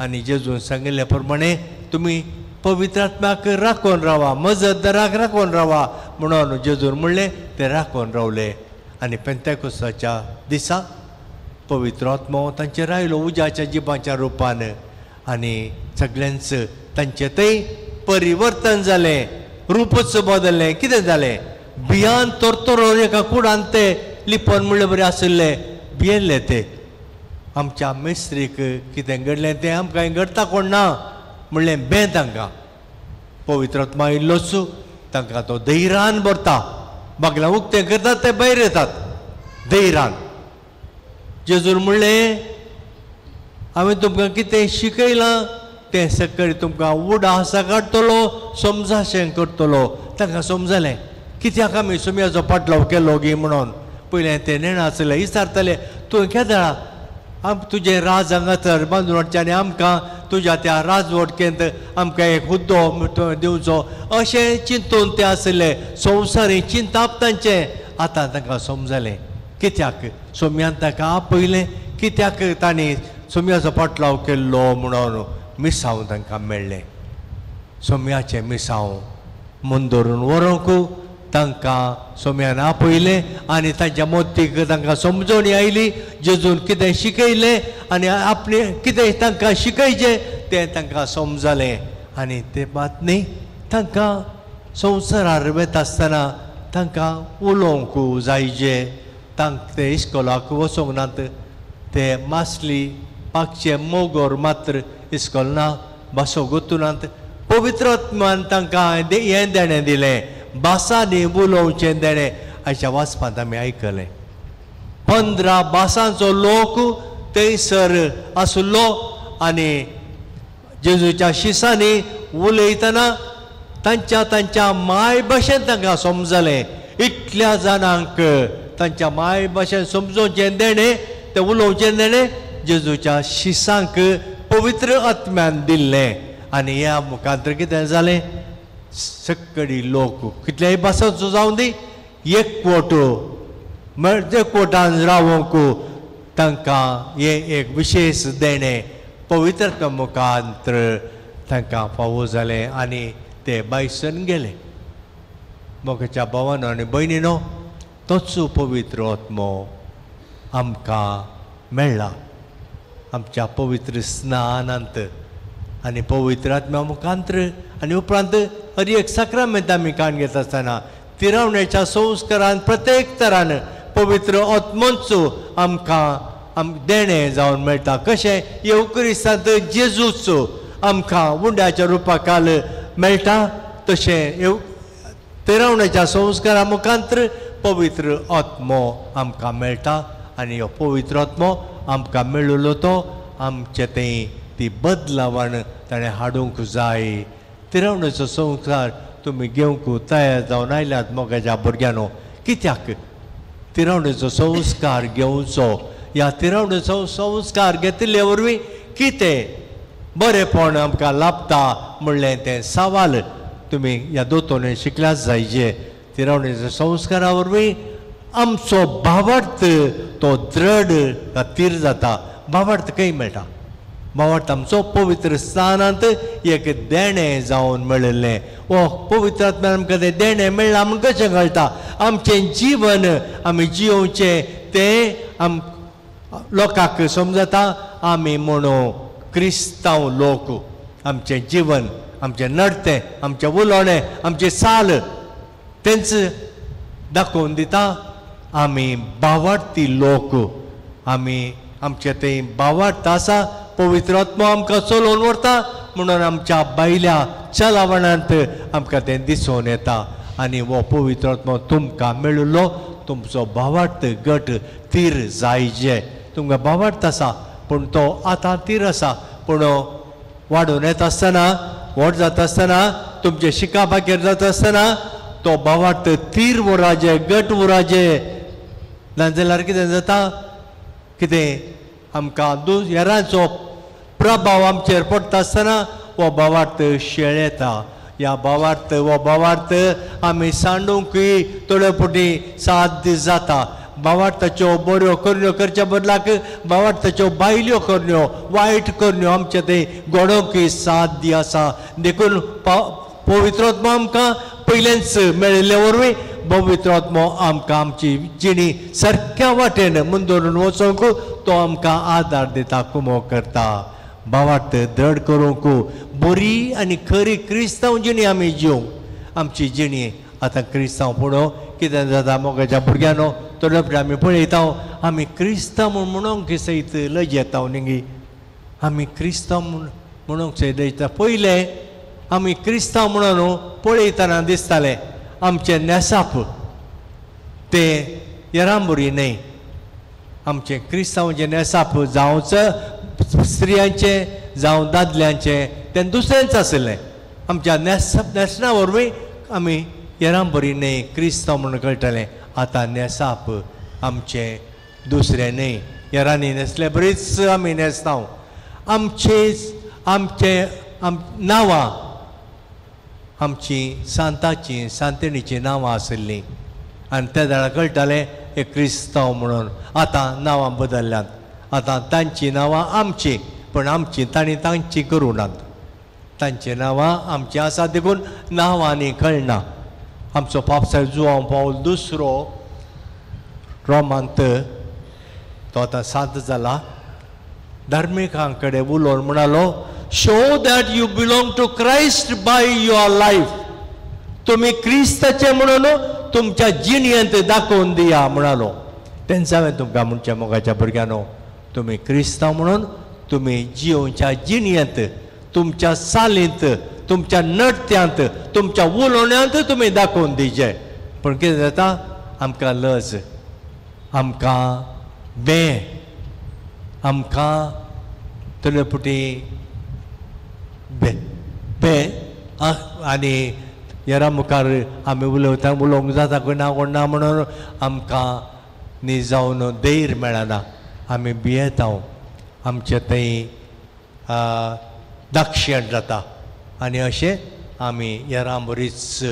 आनी जेजून सांगिल्ल्या प्रमाणे तुमी पवित्र आत्म्याक राखून रावा, मजत दराक राखून रावा म्हणून जेजून म्हणलें. ते राखून रावले आनी पेंतेकोसाच्या दिसा पवित्र आत्मो तांचेर आयलो उज्याच्या जिबाच्या रुपान आनी सगळ्यांच तांचें थंय परिवर्तन जालें, रूपच बदल्लें. कितें जालें? भियान तोरतोरो एका कुडान ते लिपोन म्हणले बरें आशिल्ले, भियेल्ले ते. आमच्या मिस्त्रीक कितें घडलें तें आमकां घडटा कोण ना म्हणलें बें तांकां. पवित्र आत्मा इल्लोच तांकां तो धैर्यान भरता. बागलां उक्तें करतात ते भायर येतात धैर्यान. जेजून म्हणलें, हांवें तुमकां कितें शिकयलां तें सकाळी तुमकां उडासा काडटलो, समजाशें करतलो. तांकां समजलें कित्याक आमी सुम्याचो पाटलाव केलो गी म्हणून. पयलें तें नेणासलें, विचारताले, तुवें केदळा आम तुजें राज हांगासर बांदून हाडचें आनी आमकां तुज्या त्या राजवटकेंत आमकां एक हुद्दो दिवचो अशें चिंतून ते आसले. संवसारी चिंताप तांचें. आतां तांकां समजलें कित्याक सोम्यान तांकां आपयलें, कित्याक तांणी सोम्याचो पाटलाव केल्लो म्हणून मिसांव तांकां मेळ्ळें. सोम्याचें मिसांव मुंदरून व्हरूंक तांकां सोम्यान आपयलें आनी तांच्या मोतीक तांकां समजवणी आयली. जेजून कितें शिकयलें आनी आपणें कितें तांकां शिकयचें तें तांकां समजलें. आनी ते बातमी तांकां संवसारार वता आसतना तांकां उलोवंक जायचे. तांकां ते इस्कोलाक वचूंक नात, ते मासली पाकचे मोगोर मात्र इस्कोल ना, भासो गोतुनात. पवित्र आत्मान तांकां हें देणें दिलें, भासांनी उलोवचें देणें. आयच्या वाचपांत आमी आयकलें 15 भासांचो लोक थंयसर आसलो आनी जेजूच्या शिसांनी उलयतना तांच्या तांच्या माय भाशेन तांकां समजलें. इतल्या जाणांक तांच्या माय भाशेन समजोवचें देणें, तें उलोवचें देणें जेजूच्या शिसांक पवित्र आत्म्यान दिल्लें. आनी ह्या मुखांतर कितें जालें, सकडी लोक कितल्याय भासांचो जावं दी एकवट एकवटान रावंक तांकां हें एक विशेश देणें पवित्र आत्म्या मुखांतर तांकां फावो जालें आनी ते बायसन गेले. मोगाच्या भावानो आनी भयणीनो, तोच पवित्र आत्मो आमकां मेळ्ळा आमच्या पवित्र स्नानांत आनी पवित्र आत्म्या मुखांतर. आनी उपरांत हर एक साक्रामेंत आमी काण घेता आसतना तिरावणेच्या संस्कारान प्रत्येक तरान पवित्र आत्मोच आमकां देणें जावन मेळटा. कशें येवक्रिस्तांत जेजूच आमकां उंड्याच्या रुपाकाल मेळटा, तशें तिरावणेच्या संस्कारा मुखांतर पवित्र आत्मो आमकां मेळटा. आनी हो पवित्र आत्मो आमकां मेळिल्लो तो आमचे थंय ती बदलावण ताणें हाडूंक जाय. तिरावणेचो संस्कार तुमी घेवंक तयार जावन आयल्यात मोगाच्या भुरग्यांनो, कित्याक तिरावणेचो संस्कार घेवचो? ह्या तिरावणेचो संस्कार घेतिल्ले वरवीं कितें बरेंपण आमकां लाभता म्हणलें तें सवाल तुमी ह्या दोतोने शिकल्याच जायचे. तिरावणेच्या संस्कारा वरवीं आमचो भावार्थ तो दृढ तीर जाता. भावार्थ खंय मेळटा? भावार्थ आमचो पवित्र स्थानांत एक देणें जावन मेळिल्लें. हो पवित्र आत्म्यान आमकां तें देणें मेळ्ळां म्हूण कशें कळटा? आमचें जीवन आमी जियोवचें तें आम लोकांक समजता. आमी म्हणू क्रिस्तांव लोक, आमचें जीवन, आमचें नडतें, आमचें उलोवणें, आमचें चाल तेंच दाखोवन दिता आमी भावार्थी लोक. आमी आमचें थंय भावार्थ आसा, पवित्र आत्मो आमकां चलोवन व्हरता म्हणून आमच्या बायल्या चलावणांत आमकां तें दिसून येता. आनी हो पवित्र आत्मो तुमकां मेळिल्लो तुमचो भावार्थ गट तीर जायचे. तुमकां भावार्थ आसा पूण तो आतां तीर आसा, पूण वाडून येता आसतना, व्हड जाता आसतना, तुमचें शिकापाचेर जाता आसतना तो भावार्थ तीर उराजे, गट उराजे. नाजाल्यार कितें जाता, कितें आमकां हेरांचो प्रभाव आमचेर पडटा आसतना हो भावार्थ शेळेता. ह्या भावार्थ हो भावार्थ आमी सांडूंकय थोडे फावटी साध्य जाता. भावार्थाच्यो बऱ्यो करण्यो करच्या बदलाक भावार्थाच्यो बायल्यो करण्यो, वायट करण्यो आमचे थंय घडोवंकय साध्य आसा. देखून पवित्र आत्मो आमकां पयलेंच मेळिल्ले वरवीं पवित्र आत्मो आमकां आमची जिणी सारक्या वाटेन मुंदरून वचोंक तो आमकां आदार दिता, कुमो करता. भावार्थ दृढ करूंक बरी आनी खरी क्रिस्तांव जिणी आमी जिवंक. आमची जिणी आतां क्रिस्तांव पळोवं कितें जाता मोगाच्या भुरग्यांनो, थोडे फावटी आमी पळयता आमी क्रिस्तांव म्हूण म्हणूंक सयत लजेता न्ही. आमी क्रिस्तांव म्हूण म्हणूंक सयत लजेता. पयलें आमी क्रिस्तांव म्हणून पळयतना दिसतालें आमचें न्हेसाप तें येरांबरी न्हय. आमचें क्रिस्तांवचें न्हेसाप जावंच स्त्रियांचें जावं दादल्यांचें तें दुसऱ्यांचें आशिल्लें. आमच्या न्हेसणा वरवीं आमी येरांबरी न्हय क्रिस्तांव म्हणून कळटालें. आतां न्हेसाप आमचें दुसरें न्हय, येरांनी न्हेसले बरीच आमी न्हेसता. आमचें आमचें नांवां आमची सांताची सांतिणीचीं नांवां आशिल्लीं आनी त्या वेळार कळटालें हे क्रिस्तांव म्हणून. आतां नांवां बदल्ल्यांत, आतां तांचीं नांवां आमचीं, पूण आमचीं तांणी तांचीं करूं नात. तांचीं नांवां आमचीं आसा देखून नांवांनी कळना. आमचो पापसाहेब जुआंव पावल दुसरो रोमांत तो आतां सांत जाला, धार्मिकां कडेन उलोवन म्हणालो, show that you belong to Christ by your life. तुमी क्रिस्ताचे म्हणून तुमच्या जिणयेंत दाखोवन दिया म्हणालो. तेन्ना हांवें तुमकां म्हणचें मोगाच्या भुरग्यांनो, तुमी क्रिस्तांव म्हणून तुमी जियोवच्या जिणयेंत, तुमच्या चालींत, तुमच्या नडत्यांत, तुमच्या उलोवण्यांत तुमी दाखोवन दिवचे. पूण कितें जाता, आमकां लज, आमकां बें, आमकां थोडे फावटी बे आनी हेरां मुखार आमी उलयता, उलोवंक जाता कोण ना कोण ना म्हणून आमकां न्ही जावन धैर्य मेळना, आमी भियेता, आमचें थंय दाक्षेण जाता आनी अशें आमी येरांबरीच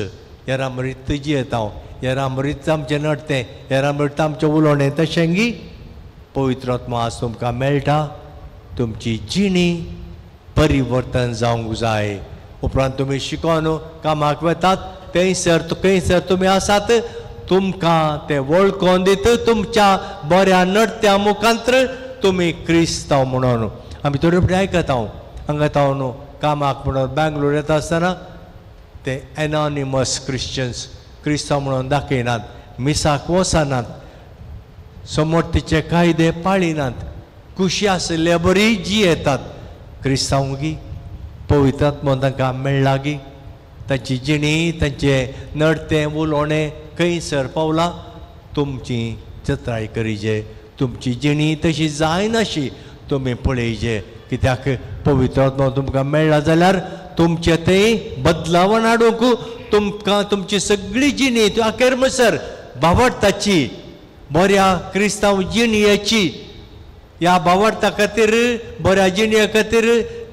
येरांबरीच जियेता, येरांबरीच आमचें नडतें, येरांबरीच आमचें उलोवणें. तशें गी पवित्र आत्मो आज तुमकां मेळटा, तुमची जिणी परिवर्तन जावंक जाय. उपरांत तुमी शिकोन कामाक वेतात, थंयसर खंयसर तुमी आसात तुमकां ते वळखोन दित तुमच्या बऱ्या नडत्या मुखांत्र तुमी क्रिस्तांव म्हणून. आमी थोडे फावटी आयकता हांगा तावन कामाक म्हणून बेंगलोर येता आसतना ते एनॉनिमस क्रिश्चन्स क्रिस्तांव म्हणून दाखयनात, मिसाक वचनात, समर्थीचे कायदे पाळिनात, खुशी आशिल्ले बरी जियेतात. क्रिस्तांव गी पवित्र आत्मो तांकां मेळ्ळा गी, तांची जिणी तांचें नडतें उलोवणें खंयसर पावलां तुमची चत्राय करीजे, तुमची जिणी तशी जायनाशी तुमी पळयजे. कित्याक पवित्र आत्मो तुमकां मेळ्ळा जाल्यार तुमचें थंय बदलावण हाडूंक तुमकां तुमची सगळी जिणी अखेर म्हणसर बावडताची बऱ्या क्रिस्तांव जिणयेची, ह्या बावडता खातीर बऱ्या जिणये खातीर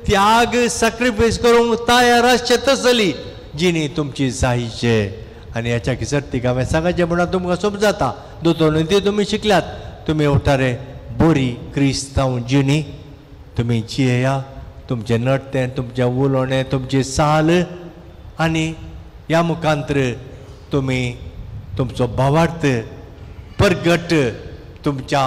त्याग सॅक्रिफायस करूंक तयार आसचें तसली जिणी तुमची जायचे. आनी ह्याच्या सर्तीक हांवें सांगाचें म्हणून तुमकां समजाता, दोतोर ती तुमी शिकल्यात, तुमी उठारे बरी क्रिस्तांव जिणी तुमी जियेया, तुमचें नडतें तुमचें उलोवणें तुमची चाल आनी ह्या मुखांत्र तुमी तुमचो भावार्थ परगट तुमच्या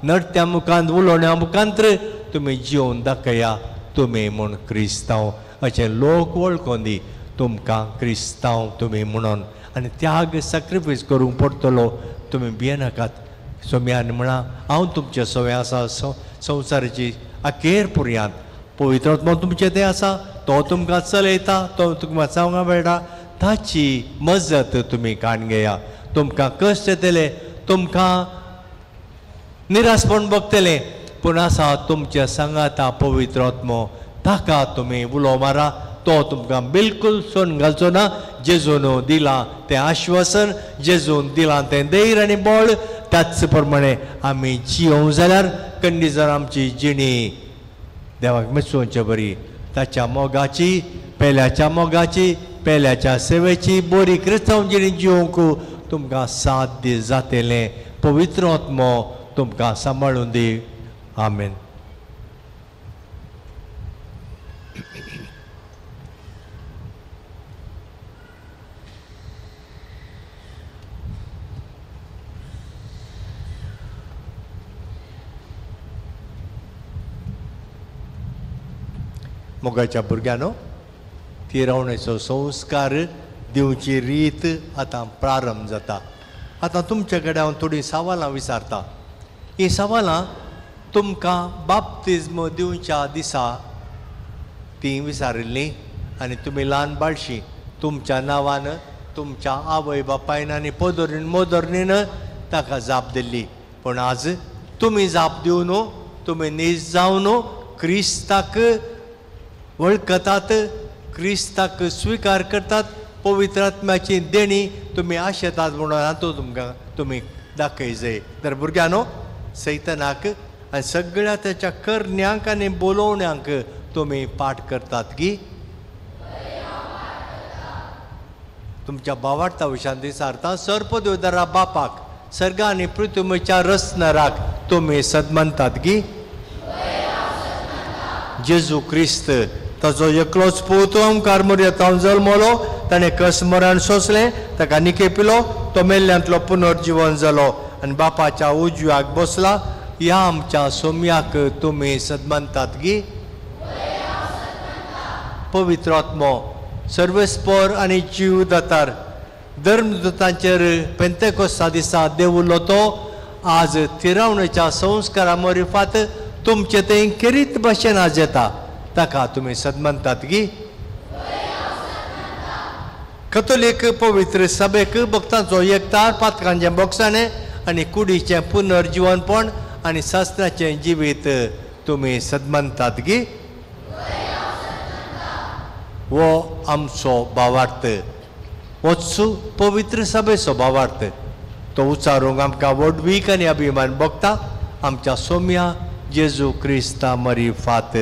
नडत्या मुखांत उलोवण्या मुखांत्र तुमी जिवन दाखया तुमी म्हूण क्रिस्तांव अशें लोक वळखोन दी तुमकां क्रिस्तांव तुमी म्हणून. आनी त्याग सॅक्रिफायस करूंक पडटलो, तुमी भियेनाकात. सोम्यान म्हळां हांव तुमचें सवंय आसा संवसाराची अखेर पुरयांत. पवित्र आत्मो तुमचें तें आसा, तो तुमकां चलयता, तो तुमकां सांगूंक मेळटा, ताची मजत तुमी काण घेया. तुमकां कश्ट येतले, तुमकां निराशपण भोगतलें, पूण आसा तुमच्या सांगाता पवित्र आत्मो, ताका तुमी उलो मारा, तो तुमकां बिलकूल सोडून घालचो ना. जेजून दिलां तें आश्वासन, जेजून दिलां तें धैर्य आनी बळ, त्याच प्रमाणे आमी जियोवं जाल्यार कंडीजर आमची जिणी देवाक मिसोवचे बरी, ताच्या मोगाची, पेल्याच्या मोगाची, पेल्याच्या सेवेची बरी क्रिस्तांव जिणी जियोवंक तुमकां साथ दीस जातलें. पवित्र आत्मो तुमकां सांबाळून दी. आमेन. मोगाच्या भुरग्यांनो, तिरावणेचो संस्कार दिवची रीत आतां प्रारंभ जाता. आतां तुमचे कडेन हांव थोडीं सवालां विचारता. हीं सवालां तुमकां बाप्तिज्म दिवच्या दिसा तीं विचारिल्लीं आनी तुमी ल्हान बाळशी तुमच्या नांवान तुमच्या आवय बापायन आनी पदोरीन मोदोरणीन ताका जाप दिल्ली. पूण आज तुमी जाप दिवन तुमी नीज जावन क्रिस्ताक वळखतात, क्रिस्ताक स्विकार करतात, पवित्र आत्म्याची देणी तुमी आशेतात म्हणून हातूंत तुमकां तुमी दाखय जाय. तर भुरग्यांनो, सैतनाक आनी सगळ्या त्याच्या करण्यांक आनी बोलोवण्यांक तुमी पाठ करतात की तुमच्या भावार्था विशांत विचारता. सर्पदेवदारा बापाक, सर्ग आनी पृथ्वीच्या रचणाराक तुमी सदमानतात की जेजू क्रिस्त ताचो एकलोच पूत ओंकार मोरयेतावन जल्मलो, ताणें कस मरण सोंसलें, ताका निकेपिलो, तो मेल्ल्यांतलो पुनर्जिवन जालो आनी बापाच्या उजव्याक बसला. ह्या आमच्या सोम्याक तुमी सदमानतात की पवित्र आत्मो सर्वेस्पर आनी जीव दातार धर्मदूतांचेर पेंतेकोस्ता दिसा देवुल्लो तो आज थिरावणेच्या संस्कारा मरिफात तुमचे थंय खेरीत भाशेन आज येता, ताका तुमी सदमानतात की कथोलीक पवित्र सभेक भक्तांचो एकतार, पातकांचें बोगसाणें आनी कुडीचें पुनर्जिवनपण आनी शास्त्राचें जिवीत तुमी सदमानतात की हो आमचो भावार्थ, होच पवित्र सभेचो भावार्थ. तो उचारूंक आमकां व्हडवीक आनी अभिमान भोगता आमच्या सोम्या जेजू क्रिस्ता मरिफात.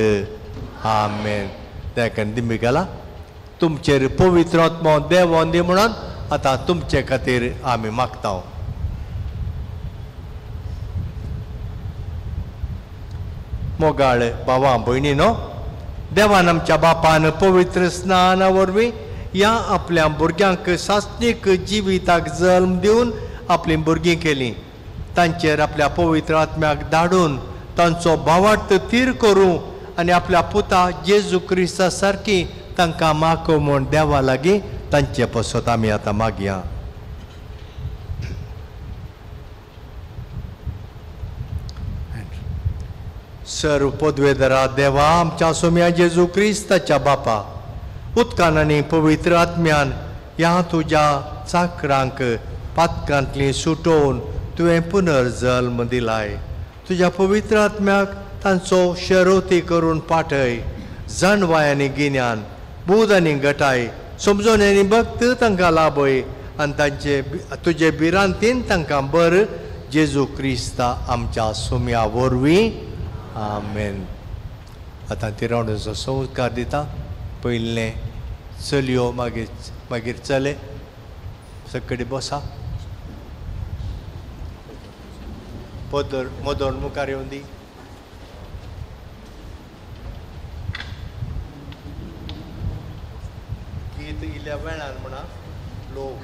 आमेन. त्या दिमी गेला तुमचेर पवित्र आत्मो देव दी म्हणून आतां तुमचे खातीर आमी मागता. मोगाळ भावा भयणीनो, देवान आमच्या बापान पवित्र स्नाना वरवीं ह्या आपल्या भुरग्यांक सासणीक जिविताक जल्म दिवन आपलीं भुरगीं केलीं. तांचेर आपल्या पवित्र आत्म्याक धाडून तांचो भावार्थ थीर करूं आनी आपल्या पुता जेजू क्रिस्ता सारकी तांकां माको म्हूण देवा लागीं तांचे पसत आमी आतां मागया. सर्व पदवेदरा देवा आमच्या सोम्या जेजू क्रिस्ताच्या बापा, उदकान आनी पवित्र आत्म्यान ह्या तुज्या चाकरांक पातकांतली सुटोवन तुवें पुनर्जल्म दिलाय. तुज्या पवित्र आत्म्याक तांचो शरोती करून पाठय. जाणवाय आनी गिन्यान, बूद आनी गटाय, समजून आनी भक्त तांकां लाभय आनी तांचे तुजे भिरांतीन तांकां बर जेजू क्रिस्ता आमच्या सोम्या वरवीं. आमेन. आतां तिरावणेचो संस्कार दिता. पयलें चलयो, मागीर मागीर चले. सकडी बसा. पदर मदोन मुखार येवन दी. गीत इल्ल्या वेळान म्हणा लोक.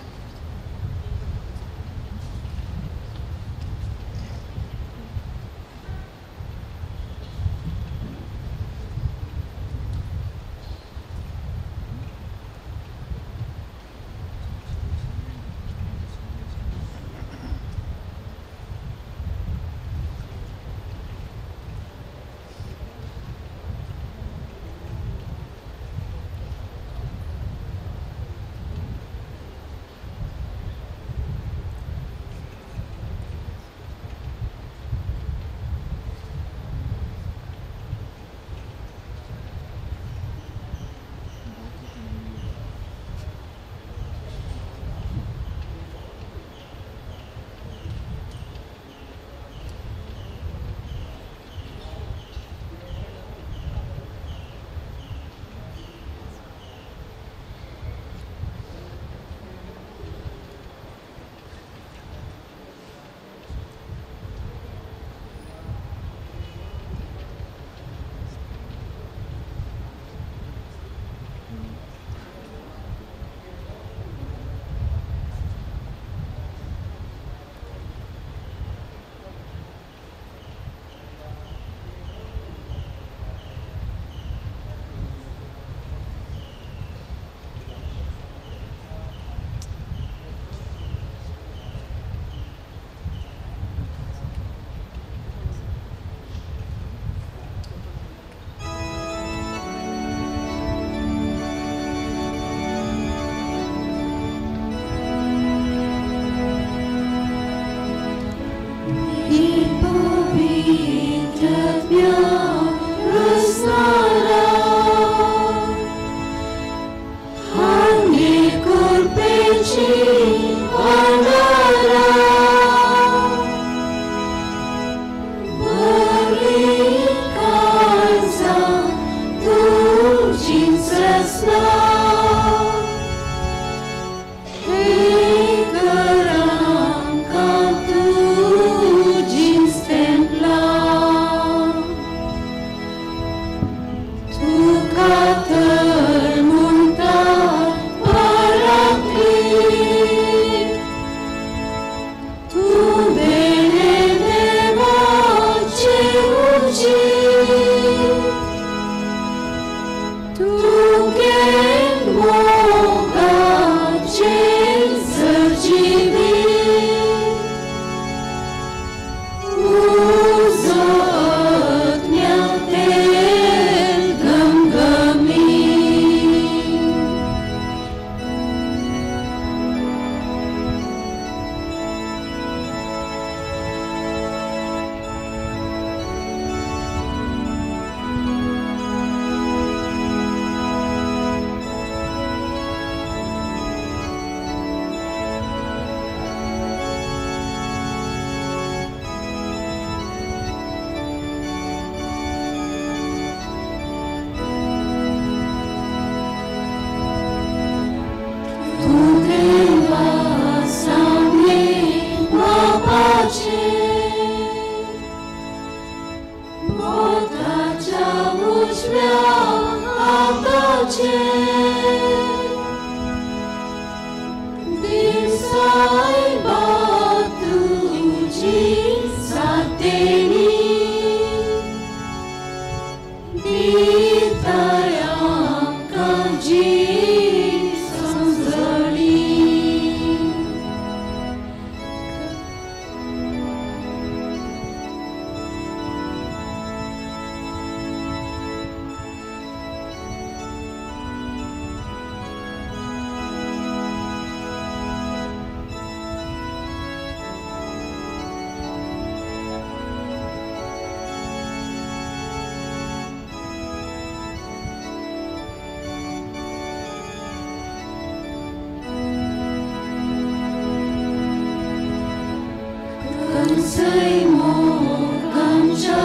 सैमोग आमच्या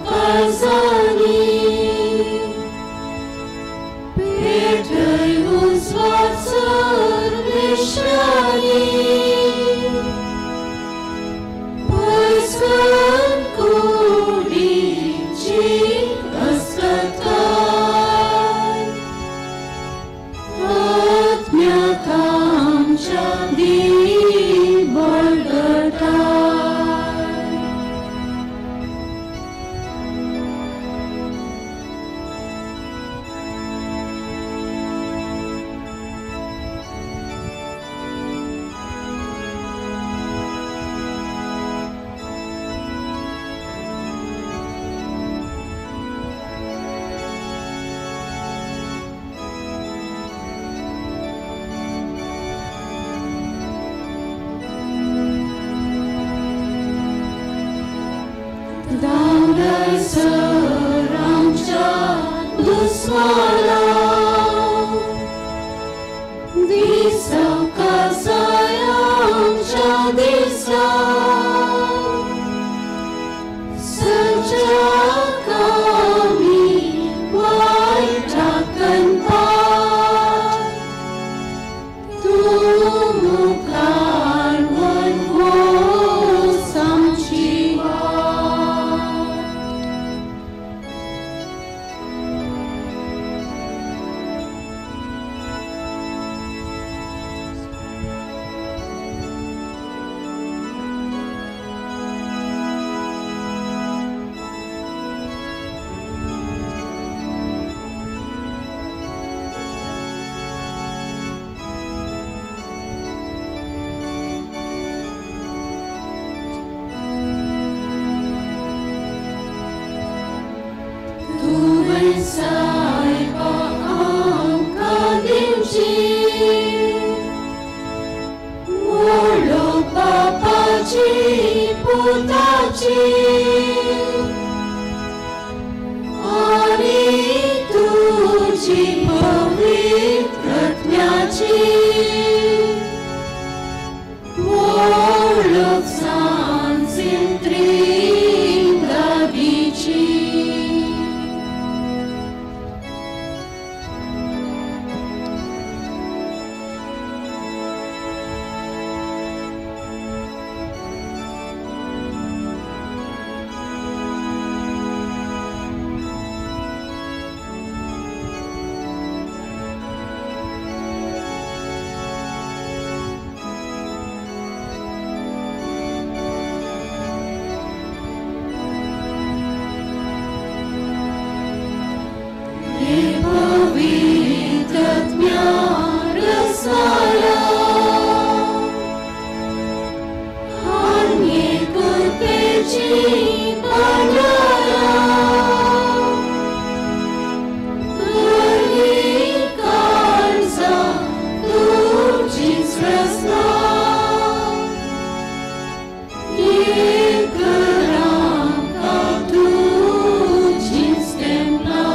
काळजांनी पेटय उजवाड सर्वेश्वरांनी पयसान कुडीची अस्वस्थताय आत्म्याक आमच्या दी बळगटाय. धांवडाय सर आमच्या दुस्माना दिसा कासाय आमच्या दिसा सज्जाक आमी वायटाकन पाट तूं मुखार व्हर आमची वाट. तुवें सायबा आमकां दिवची व्हडलो बापाची पुताची आनी तुजी पवित्र आत्म्याची व्हडलो सांजेन त्रिंदादीची. पवित्र आत्म्या रसाला आनी कृपेची भांडारा भरलीं काळजां तुजीच रसना एक आमकां तुजीच तेंपलां.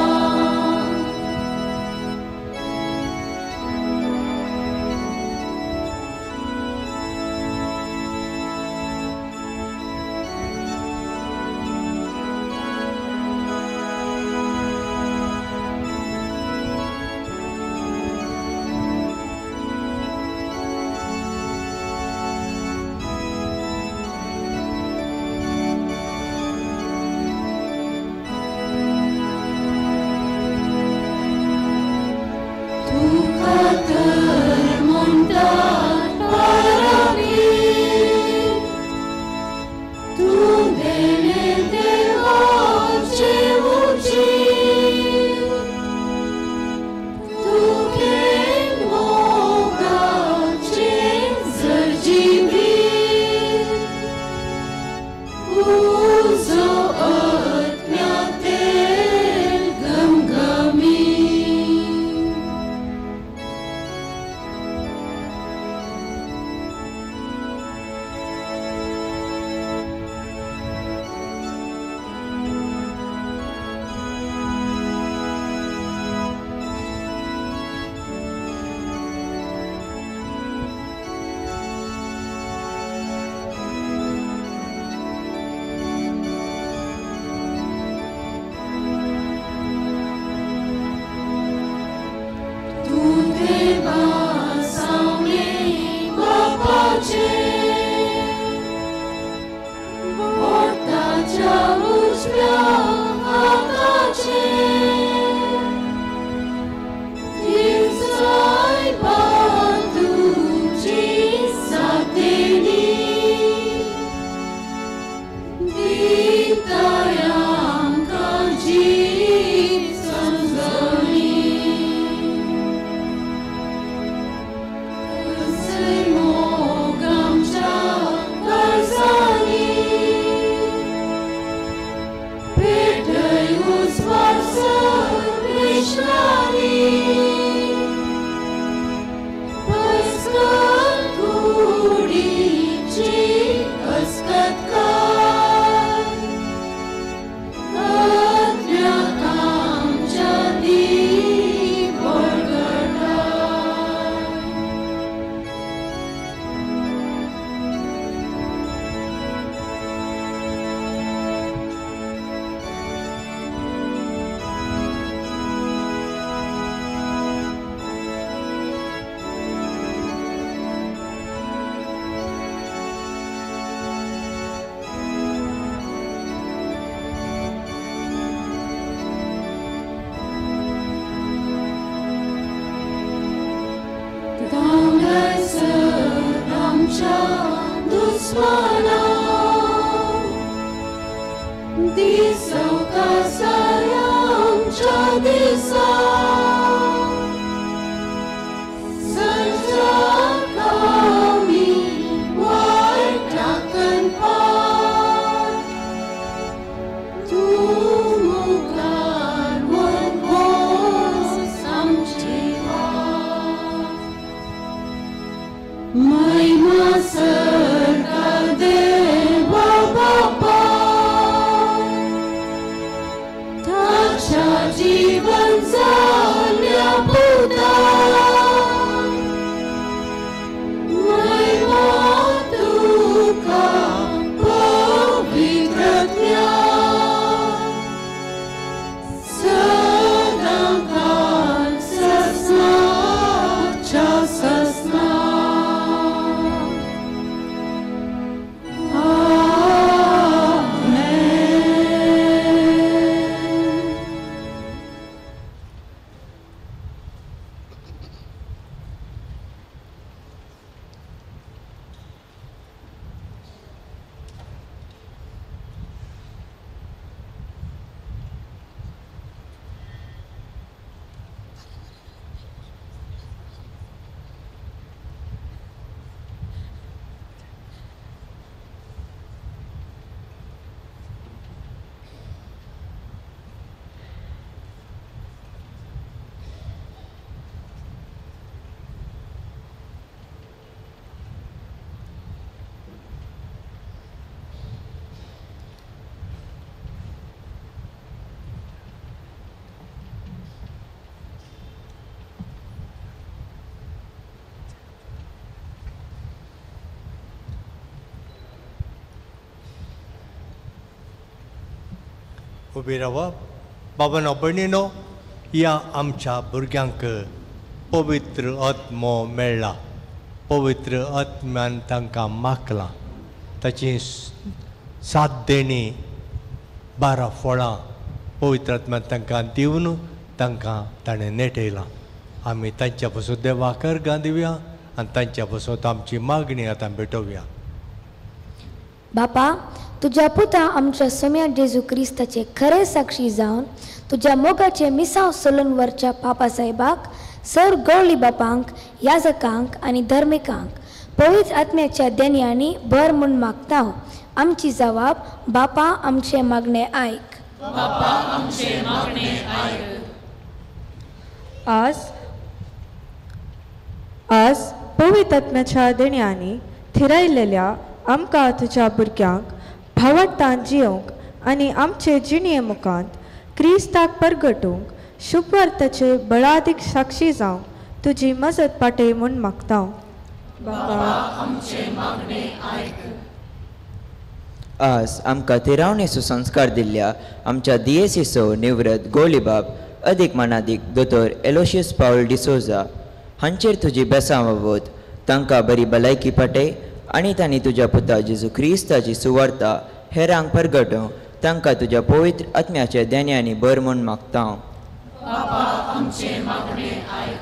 उबी रावप. बाबानो भयणीनो, ह्या आमच्या भुरग्यांक पवित्र आत्मो मेळ्ळा. पवित्र आत्म्यान तांकां मागलां. ताची 7 देणी 12 फळां पवित्र आत्म्यान तांकां दिवन तांकां ताणें नेटयलां. आमी तांच्या पासून देवाक अर्गां दिवया आनी तांच्या पासून आमची मागणी आतां भेटोवया. बापा, तुज्या पुता आमच्या सोम्या जेजू क्रिस्ताचे खरे साक्षी जावन तुज्या मोगाचे मिसांव सोलून वरच्या पापा साहेबाक, सर गवळी बापांक, याजकांक आनी धर्मिकांक पवित्र आत्म्याच्या देण्यांनी भर म्हूण मागता. आमची जवाब बापा आमचे मागणे आयक. बापा आमचे मागणे आयक. आज आज पवित्र आत्म्याच्या देण्यांनी थिरायलेल्या आमकां तुज्या भुरग्यांक भावार्थान जियोंक आनी आमचे जिणये मुखांत क्रिस्ताक परगटूंक शुभवार्ताचे बळादीक साक्षी जावंक तुजी मजत पाटय म्हूण मागता. बापा आमचे मागणे आयक. आज आमकां थिरावणेचो संस्कार दिल्ल्या आमच्या दियेसीचो निवृत्त गोलीबाब अदीक मानादीक दोतोर एलोशियस पावल डिसोजा हांचेर तुजी बेसांव वावत तांकां बरी भलायकी पाटय आनी तांणी तुज्या पुता जेजू क्रिस्ताची सुवार्ता हेरांक परगटोवंक तांकां तुज्या पवित्र आत्म्याच्या देण्यांनी भर म्हूण मागता. बापा आमचे मागणे आयक.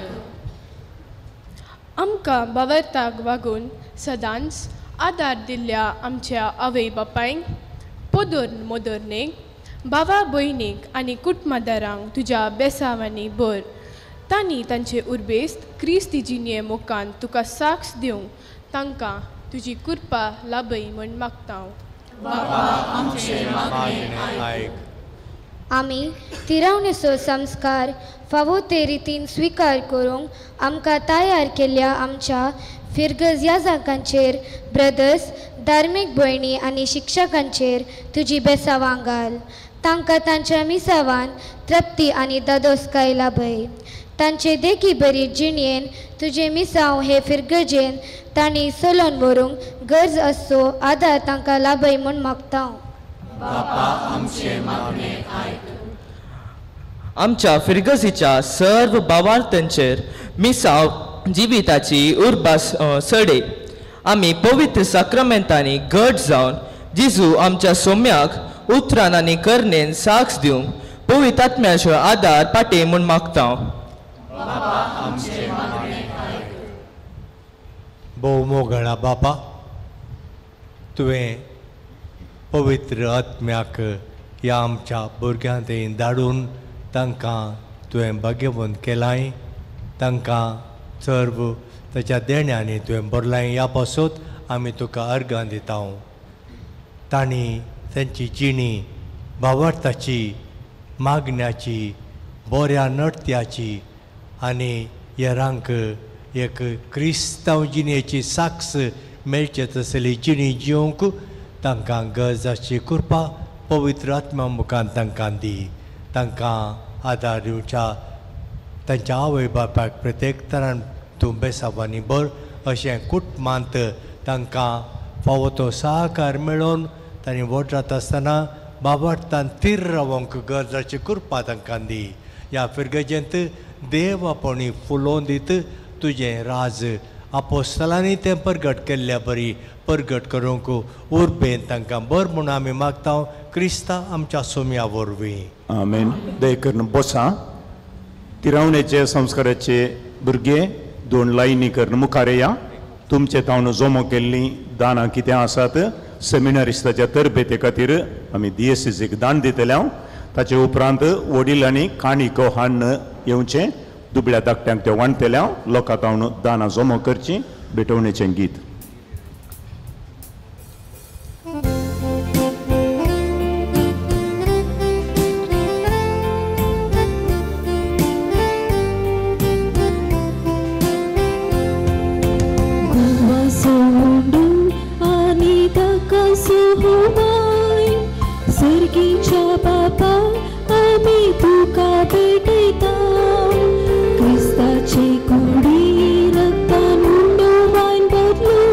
आमकां बावरताक वागून सदांच आदार दिल्ल्या आमच्या आवय बापायंक, पोदोर मोदोरणेक, बाबा भयणीक आनी कुटुंबादारांक तुज्या बेसांवांनी भर. तांणी तांचे उर्बेस्त क्रिस्ती जिणये मुखान तुका साक्ष दिवंक तांकां तुजी कृपा लाभय म्हूण मागता. बापा आमचे मागणे आयक. आमी थिरावणेचो संस्कार फावो ते रितीन स्विकार करूंक आमकां तयार केल्ल्या आमच्या फिरगज याजकांचेर, ब्रदर्स, धार्मीक भयणी आनी शिक्षकांचेर तुजी बेसावां घाल. तांकां तांच्या मिसावान तृप्ती आनी दादोसकाय लाभय. तांचे देखी बरी जिणयेन तुजें मिसांव हे फिरगजेन तांणी चलोवन व्हरूंक गरज आसचो आदार तांकां लाभय म्हूण मागता. बापा आमचे मागणे आयक. आमच्या फिरगजीच्या सर्व भावार्थांचेर मिसांव जिविताची उर्बा सडे. आमी पवित्र साक्रमेंतांनी घट जावन जेजू आमच्या सोम्याक उतरान आनी करणेन साक्ष दिवंक पवित्र आत्म्याचो आदार पाटे म्हूण मागता. बापा आमचे मागणे आयक. भोव मोगळा बापा, तुवें पवित्र आत्म्याक ह्या आमच्या भुरग्यां थंय धाडून तांकां तुवें भाग्यवंत केलाय. तांकां सर्व ताच्या देण्यांनी तुवें भरलाय. ह्या पासत आमी तुका अर्गां दिता. तांणी तांची जिणी भावार्थाची, मागण्याची, बऱ्या नडत्याची आनी हेरांक एक क्रिस्तांव जिणेची साक्ष मेळचे तसली जिणी जिवंक तांकां गरज आसची कृपा पवित्र आत्मा मुखान तांकां दी. तांकां आदार दिवच्या तांच्या आवय बापायक प्रत्येक तरान तूं बेसावांनी भर. अशें कुटुंबांत तांकां फावो तो सहकार मेळोवन तांणी व्हड जाता आसतना बाबार्थान थीर रावंक गरजाची कृपा तांकां दी. ह्या फिरगजेंत देव आपणी फुलोवन दीत तुजें राज आपोस्तलांनी तें परगट केल्ल्या बरी परगट करूंक उर्बेन तांकां बर म्हूण आमी मागता क्रिस्ता आमच्या सोम्या वरवीं. आमेन. दया करून बसा. तिरावणेचे संस्काराचे भुरगे 2 लायनी करून मुखार या. तुमचे तावन जमो केल्लीं दानां कितें आसात सेमिनारिस्ताच्या तरबेते खातीर आमी दियेसीक दान दितले. हांव ताचे उपरांत वडिलांनी काणिको हाडून येवचें, दुबळ्या धाकट्यांक ते वांटतले. हांव लोकां तावन दानां जमो करचीं. भेटवणेचें गीत. सर्गीच्या बापा आमी तुका भेटयता. क्रिस्ताचे कुडी रक्तान उंडो वायन बदलून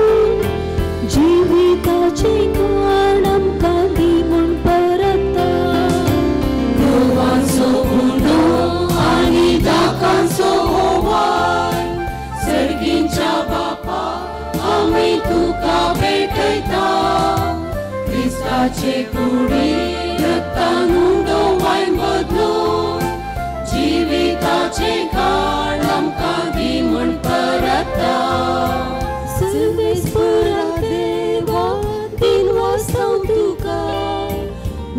क्रिस्ताचे कुडी रक्तान उंडो वायन बदलून जिविताचे खाण आमकां दी म्हूण परता. सर्वेस्परा देवा दिनवासांव तुका,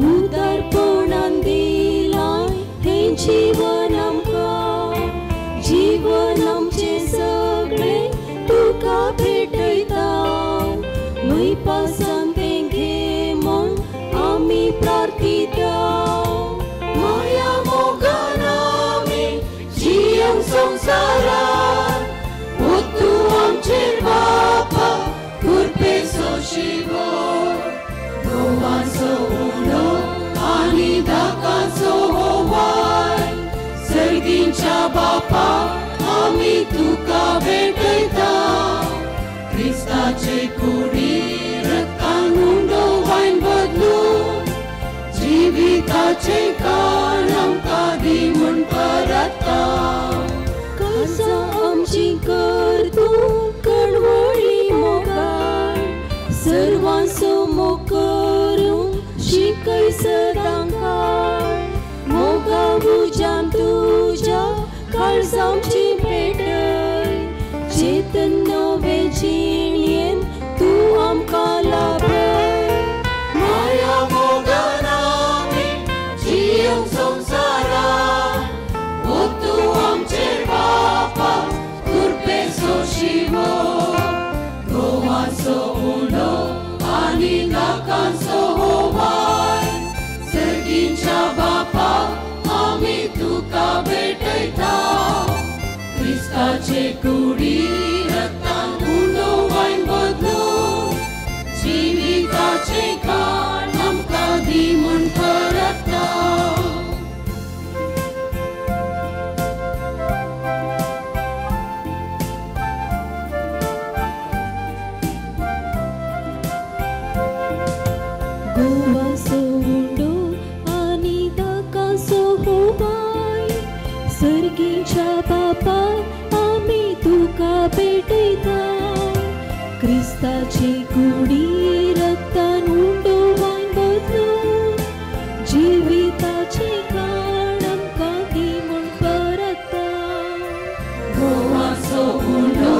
उदारपणान दिलां हें जीवन आमकां. जीवन आमचें सगळें तुका भेटयता, मयपासान तें घे म्हूण आमी प्रार्थिता. माया मोगान आमी जियेवंक संवसारांत, तूं आमचेर बापा कृपेचो शिवोर. गोवाचो उलो आनी धाकाचो होवाय, सर्गींच्या बापा आमी तुका भेटयता. क्रिस्ताचे कुडी रक्तान उंडो वायन बदलून जिविताचे खाण आमकां दी म्हूण परता. काळजां आमचीं कर तूं कळवळी मोगाळ, सर्वांचो मोग करूंक शिकय सदां काळ. मोगा उज्यान तुज्या काळजां आमचीं पेटय, चेतन नवे जिणेन तूं आमकां लाभय. माया मोगान आमी जियेवंक संवसारांत, तूं आमचेर बापा कृपेचो शिवोर. गोवाचो उंडो आनी धाकांचो होवाय, सर्गींच्या बापा आमी तुका भेटयता. क्रिस्ताचे कुडी रक्तान उंडो वायन बदलून जिविताचे खाण आमकां दी म्हूण परता. गोवाचो उंडो आनी धाकाचो होवाय, सर्गीच्या बापा आमी तुका भेटयता. क्रिस्ताची कुडी रक्तान उंडो वायन बदलून जिविताचे खाण आमकां दी म्हूण परता. गोवाचो उंडो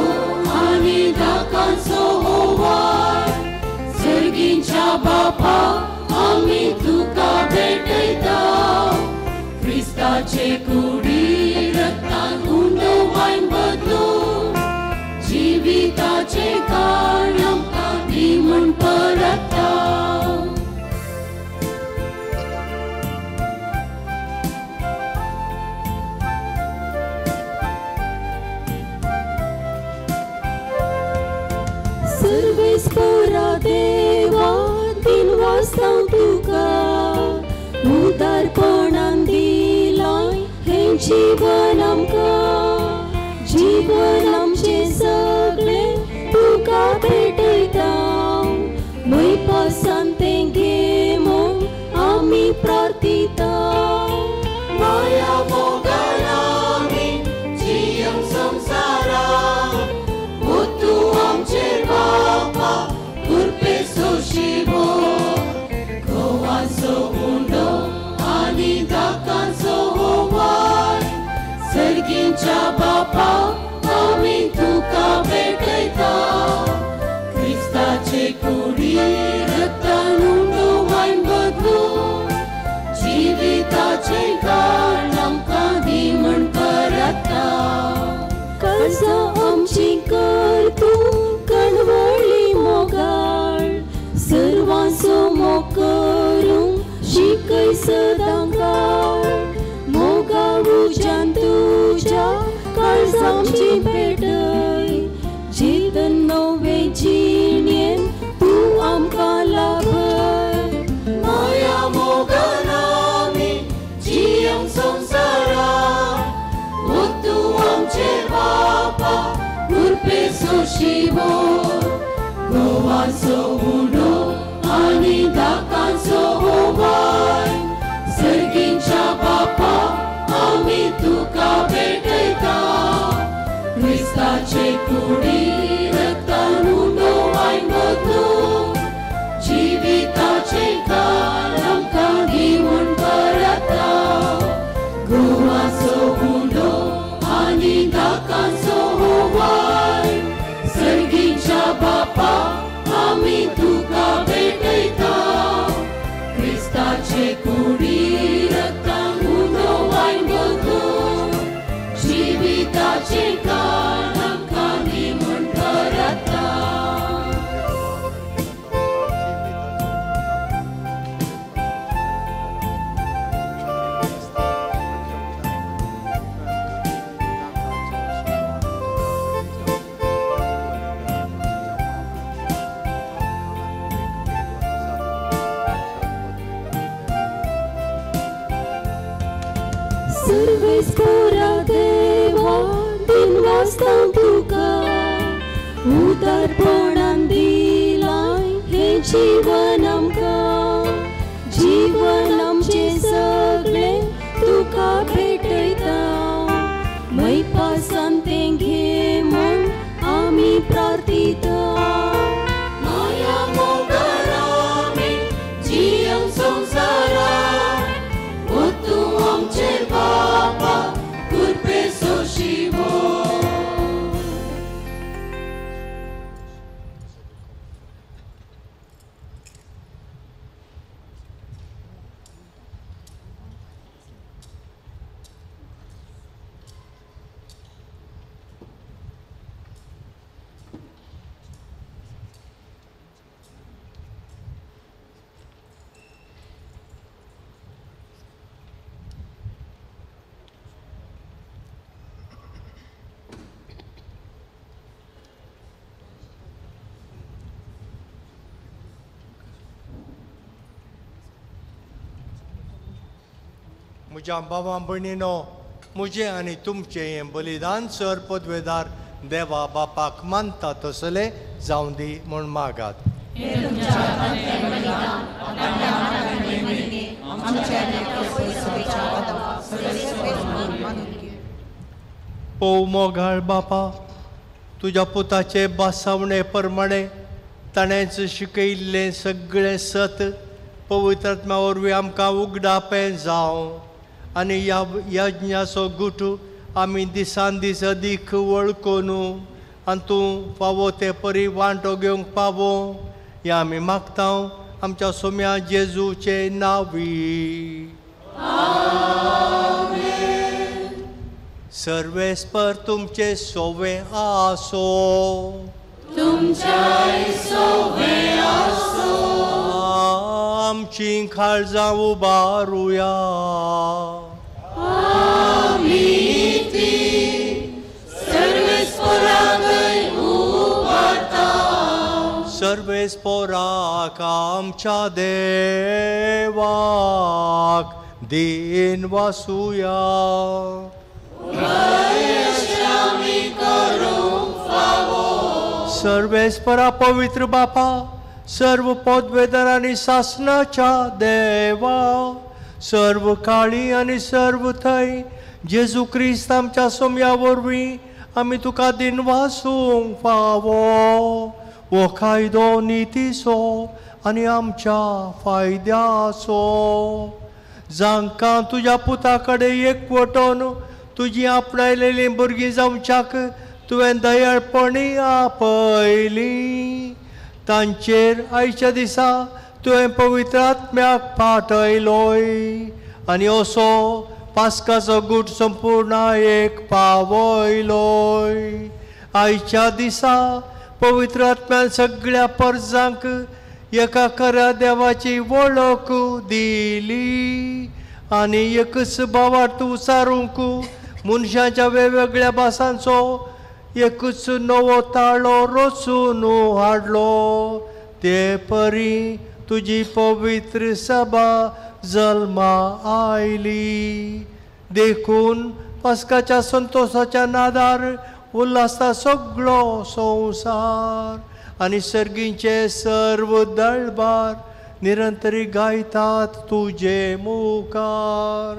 आनी धाकाचो होवाय, सर्गींच्या बापा आमी तुका भेटयता. क्रिस्ताचे कुडी रक्तान उंडो वायन बदलून जिविताचे खाण आमकां दी म्हूण परता. सर्वेस्परा देवा दिनवासांव तुका, उदारपणान दिलां हें जीवन आमकां. जीवन आमचें सगळें तुका भेटयता, मयपासान तें घे म्हूण आमी प्रार्थिता. माया मोगान आमी जियेवंक संवसारांत, तूं आमचेर बापा कृपेचो शिवोर. गोवाचो उंडो आनी धाकांचो होवाय, सर्गींच्या बापा आमी तुका भेटयता. क्रिस्ताचे कुडी रक्तान उंडो वायन बदलून जिविताचे खाण आमकां दी म्हूण परता. काळजां आमचीं कर तूं कळवळी मोगाळ, सर्वांचो मोग करूंक शिकय सदां काळ. मोगा उज्यान तुज्या काळजां आमचीं पेटय, चेतन नवे जिणेन तूं आमकां लाभय. माया मोगान आमी जियेवंक संवसारांत, तूं आमचेर बापा कृपेचो शिवोर. गोवाचो उंडो आनी धाकांचो होवाय, सर्गींच्या बापा आमी तुका भेटयता. क्रिस्ताचे कुडी रक्तान उंडो वायन बदलून जिविताचे सर्वेस्पोरा देवा दिनवासता तुका उदारपणान दिलाय हें जीवन आमकां जीवन आमचें सगळें तुका भेटयता मैपासान तें घे म्हूण आमी प्रार्थिता माया मोगान आमी जियेवंक संवसारा ओ तूं आमचे बापा कृपेचो शिवो. म्हज्या बाबा भयणीनो म्हजें आनी तुमचें हें बलिदान सर पदवेदार देवा बापाक मानता तसलें जावं दी म्हूण मागात. पोव मोगाळ बापा तुज्या पुताचे बासावणे प्रमाणे ताणेंच शिकयिल्लें सगळें सत पवित्र आत्म्या वरवीं आमकां उगडापें जावं आनी ह्या यज्ञाचो गुट आमी दिसान दीस अदीक वळखून आनी तूं फावो ते परी वांटो घेवंक पावो हें आमी मागता आमच्या सोम्या जेजूचे नांवी. सर्वेस्पर तुमचे सोवे आसो तुमच्याय सोवे आसो. आमची काळजां उबारुया आमी ती सर्वेस्पराकय उबारता. सर्वेस्पराक आमच्या देवाक दीन वासुया. सर्वेस्परा पवित्र बापा सर्व पदवेदार आनी सासनाच्या देवा सर्व काळी आनी सर्व थंय जेजू क्रिस्त आमच्या सोम्या वरवीं आमी तुका दिनवासूंक फावो. हो कायदो नितीचो आनी आमच्या फायद्याचो जांकां तुज्या पुता कडेन एकवटून तुजी आपणायलेलीं भुरगीं जावच्याक तुवें दयाळपणी आपयली तांचेर आयच्या दिसा तुवें पवित्र आत्म्याक पाठयलोय आनी असो पास्काचो गूट संपूर्ण एक पावयलोय. आयच्या दिसा पवित्र आत्म्यान सगळ्या परजांक एका खऱ्या देवाची वळख दिली आनी एकच भावार्थ उचारूंक मनशाच्या वेगवेगळ्या भासांचो एकच नवो ताळो रचून हाडलो. ते परी तुजी पवित्र सभा जल्मा आयली देखून पास्काच्या संतोशाच्या नादार उल्हासता सगळो संवसार आनी सर्गींचे सर्व दळबार निरंतरी गायतात तुजे मुखार.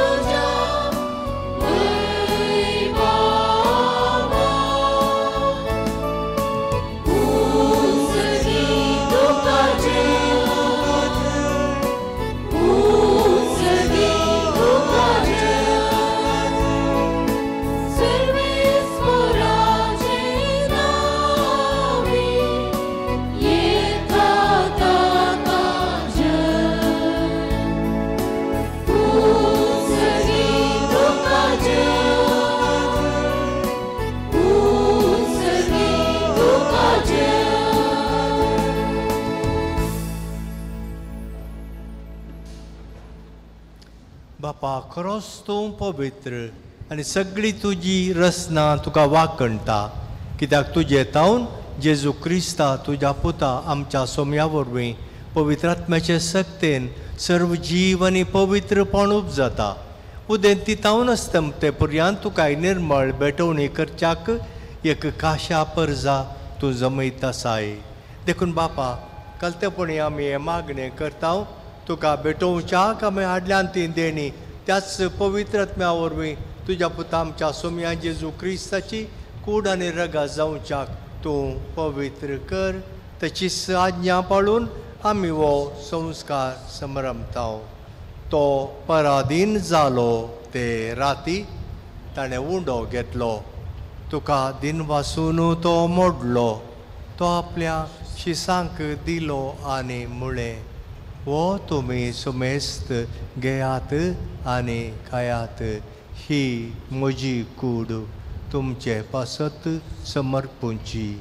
तुझ्या वैभवा. बापा, खरोच तूं पवित्र आनी सगळी तुजी रचना तुका वाकणटा, कित्याक तुजे तावन जेजू क्रिस्ता तुज्या पुता आमच्या सोम्या वरवीं पवित्र आत्म्याचे सक्तेन सर्व जीव आनी पवित्रपण उपजाता. उदेंती तावन आसता ते पर्यंत तुका निर्मळ भेटवणी करच्याक एक काशा परजा तूं जमयत आसाय. देखून बापा, कलतेपणी आमी हें मागणें करता, तुका भेटोवच्याक आमी हाडल्यान ती देणी त्याच पवित्र आत्म्या वरवीं तुज्या पुता आमच्या सोम्या जेजू क्रिस्ताची कूड आनी रगा जावच्याक तूं पवित्र कर. ताची आज्ञा पाळून आमी हो संस्कार समरमता. तो पराधीन जालो ते राती ताणें उंडो घेतलो, तुका दिनवासून तो मोडलो, तो आपल्या शिसांक दिलो आनी म्हळें, हो तुमी सुमेस्त घेयात आनी खायात, ही म्हजी कूड तुमचे पासत समर्पूंची.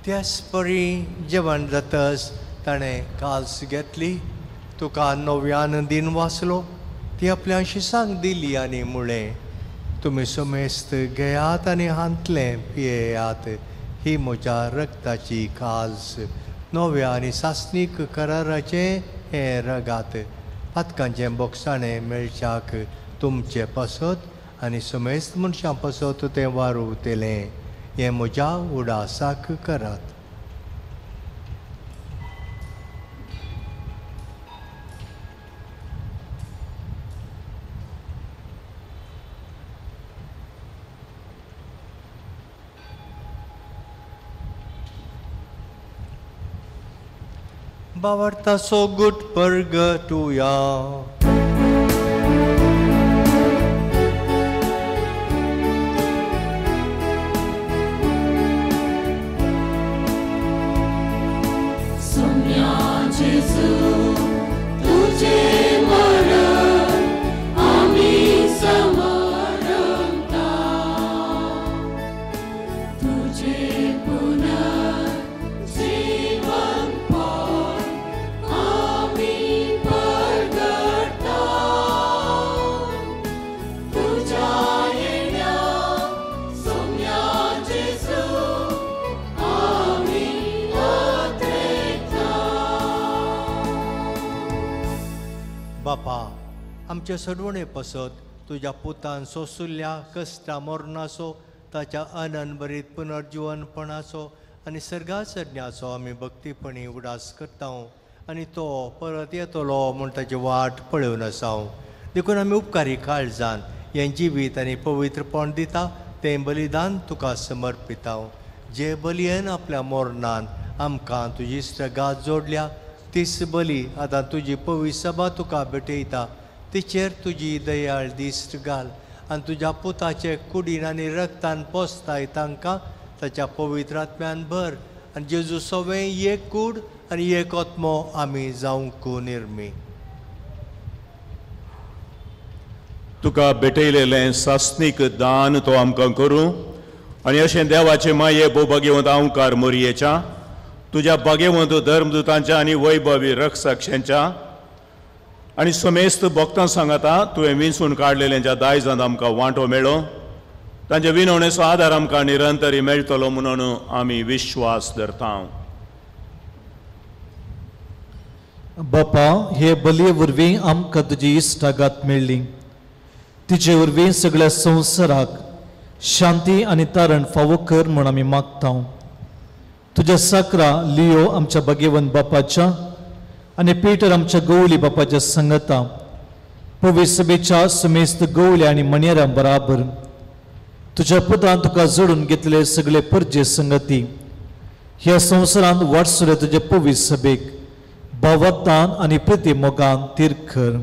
त्याच परी जेवण जातच ताणें काल्स घेतली, तुका नव्यान दिन वाचलो, ती आपल्या शिसांक दिली आनी म्हळें, तुमी समेस्त घेयात आनी हांतलें पियेयात, ही म्हज्या रक्ताची काल्स, नव्या आनी सासणीक कराराचें हें रगात, पातकांचें बोगसाणें मेळच्याक तुमचे पासत आनी समेस्त मनशां पासत तें वारुवतलें, हें म्हज्या उडासाक करात. बावडतासो गुट परगटुया. बापा, आमचे सडवणे पसत तुज्या पुतान सोंसुल्ल्या कश्टा मरणाचो, ताच्या अननभरीत पुनर्जिवनपणाचो आनी सर्गा चडण्याचो आमी भक्तीपणी उडास करता आनी तो परत येतलो म्हूण ताची वाट पळोवन आसा. देखून आमी उपकारी काळजान हें जिवीत आनी पवित्रपण दिता तें बलिदान तुका समर्पिता. जे बलयेन आपल्या मरणान आमकां तुजी स्ट्रगात जोडल्या तीस बली आतां तुजी पवित्र सभा तुका भेटयता, तिचेर तुजी दयाळ दिश्ट घाल आनी तुज्या पुताचे कुडीन आनी रक्तान पोसताय तांकां ताच्या पवित्र आत्म्यान भर आनी जेजू सवें एक कूड आनी एक आत्मो आमी जावंक निर्मी. तुका भेटयलेलें सासणीक दान तो आमकां करूं आनी अशें देवाचे माये भोवभाग्यवंत आंवकार मोरयेच्या तुज्या भाग्यवंत धर्मदूतांच्या आनी वैभवी रक्षाक्षांच्या आनी समेस्त भक्तां सांगाता तुवें विंचून काडलेल्यांच्या दायजांत आमकां वांटो मेळो, तांच्या विनवणेचो आदार आमकां निरंतरी मेळटलो म्हणून आमी विश्वास धरता. बापा, हे बलये वरवीं आमकां तुजी इश्टागात मेळ्ळी, तिचे वरवीं सगळ्या संवसाराक शांती आनी तारण फावो कर म्हूण आमी मागता. तुज्या साकरा लियो आमच्या भाग्यवंत बापाच्या आनी पीटर आमच्या गवळी बापाच्या संगता पवित्र सभेच्या समेस्त गवळी आनी मणेरां बराबर तुज्या पुतान तुका जोडून घेतले सगळे परजे संगती ह्या संवसारांत वाटसुले तुजे पवित्र सभेक भावार्थान आनी प्रिती मोगान तीर कर.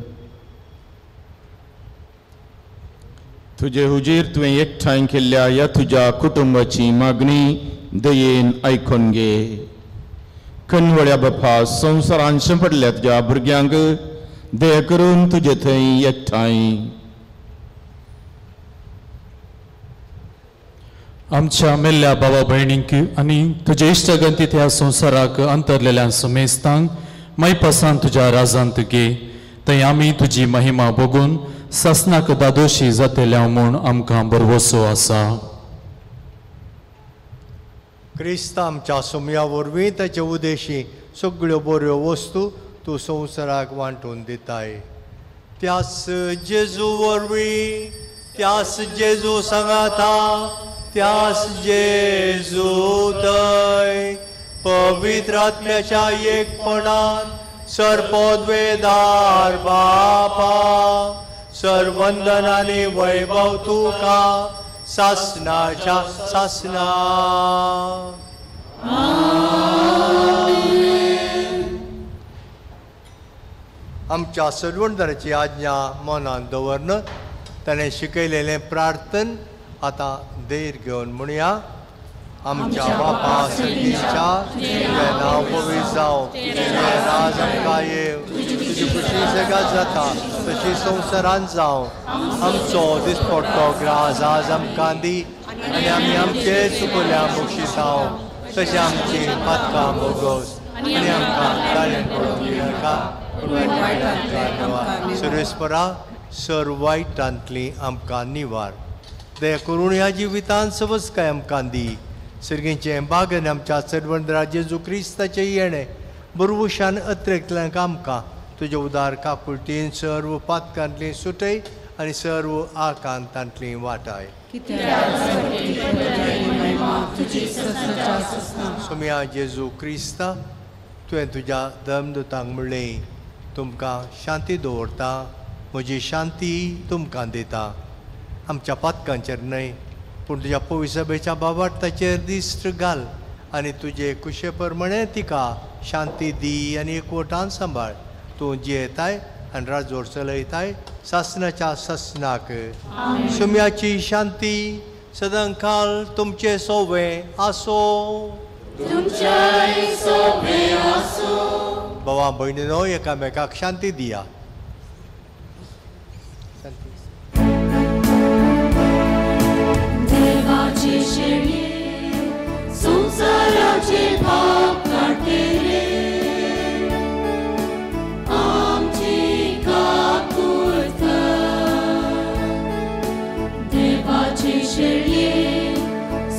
तुजे हुजीर तुवें एकठांय केल्ल्या ह्या तुज्या कुटुंबाची मागणी दयेन आयकून घे. कनवळ्या बापा, संवसारान शिंपडल्या तुज्या भुरग्यांक दया करून तुजे थंय एकठांय. आमच्या मेल्ल्या बाबा भयणींक आनी तुजे इश्टगंतीत ह्या संवसाराक अंतरलेल्या समेस्तांक मैपासान तुज्या राजांत घे, थंय आमी तुजी महिमा बघून सासनाक दादोशी जातल्या म्हूण आमकां भरवसो आसा. क्रिस्त आमच्या सोमया वरवीं ताचे उदेशी सगळ्यो बऱ्यो वस्तू तूं संवसाराक वांटून दिताय. त्यास जेजू वरवीं, त्यास जेजू सांगाता, त्यास जेजू थंय पवित्र आत्म्याच्या एकपणान सर्पोद्वेदार बापा सर्वंदन आनी वैभव तुका सासनाच्या सासना. आमच्या सर्वंदराची आज्ञा मनान दवरन ताणें शिकयलेलें प्रार्थन आतां धैर्य घेवन म्हणया. आमच्या बापा सर्गीच्या, तुजें नांव पवित्र जावं, तुजें राज आमकां येवं, तुजी खुशी जगात जाता तशी संवसारांत जावं. आमचो दिसपडटो ग्रास आज आमकां दी आनी आमी आमचे चुकल्या बक्षिसांव तशें आमची पातकां भोगोस आनी आमकां ताळें पडूंक दिनाका, पूण वायटांतल्यान सुरेस्परा सर वायटांतली आमकां निवार. दया करून ह्या जिवितांत सवसकाय आमकां दी. सर्गीचें बागन आमच्या सर्वंदरा जेजू क्रिस्ताचें येणें बरवशान अत्रेकतल्यांक आमकां तुजे उदार काकुळटीन सर्व पातकांतली सुटय आनी सर्व आकांतांतली वाटाय. सोम्या जेजू क्रिस्ता, तुवें तुज्या धर्मदूतांक म्हणलें, तुमकां शांती दवरता, म्हजी शांती तुमकां दिता. आमच्या पातकांचेर न्हय पूण तुज्या पविसभेच्या बाबार्थाचेर दिश्ट घाल आनी तुजे कुशे प्रमाणे तिका शांती दी आनी एकवटान सांबाळ. तूं जियेताय आनी राजवट चलयताय सासनाच्या सासनाक. सुम्याची शांती सदांकाल तुमचे सोवे आसो. बाबा भयणीनो एकामेकाक शांती दिया. देवाचे शेळये संवसाराचे पाप काडटले, आमची काकूळ कर. देवाचे शेळये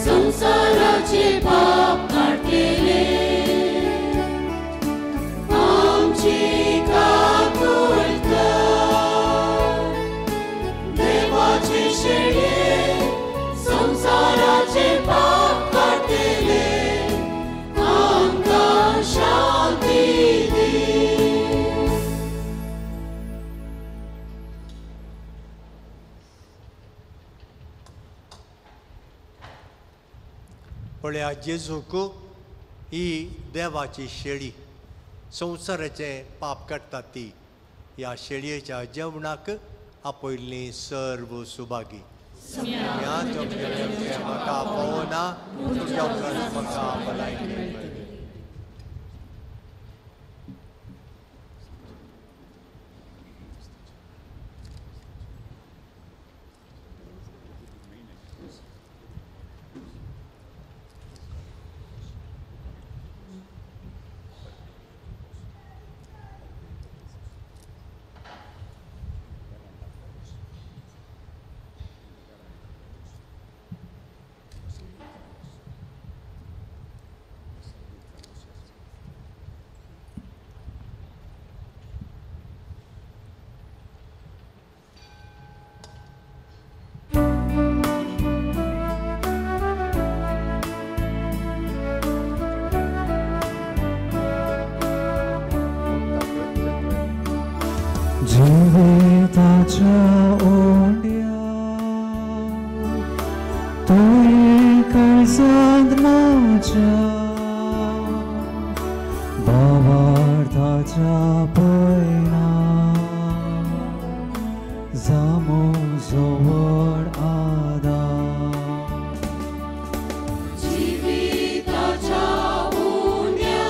संवसाराचे पाप काडटले, आमची काकूळ कर. देवाचे शेळये संसाराचे पाप काडटले, आमकां शांती दी. पळया जेजूक ही देवाची शेळी संवसाराचें पाप काडटा ती. ह्या शेळयेच्या जेवणाक आपयल्ली सर्व सुभागी. म्हाका पळोवना तुज्या उपरांत म्हाका भलायकी मेळटली. जिविताच्या ओंड्या तुवें काळजांत म्हज्या भावार्थाच्या पयना जामो जवळ आदार. जिविताच्या उंड्या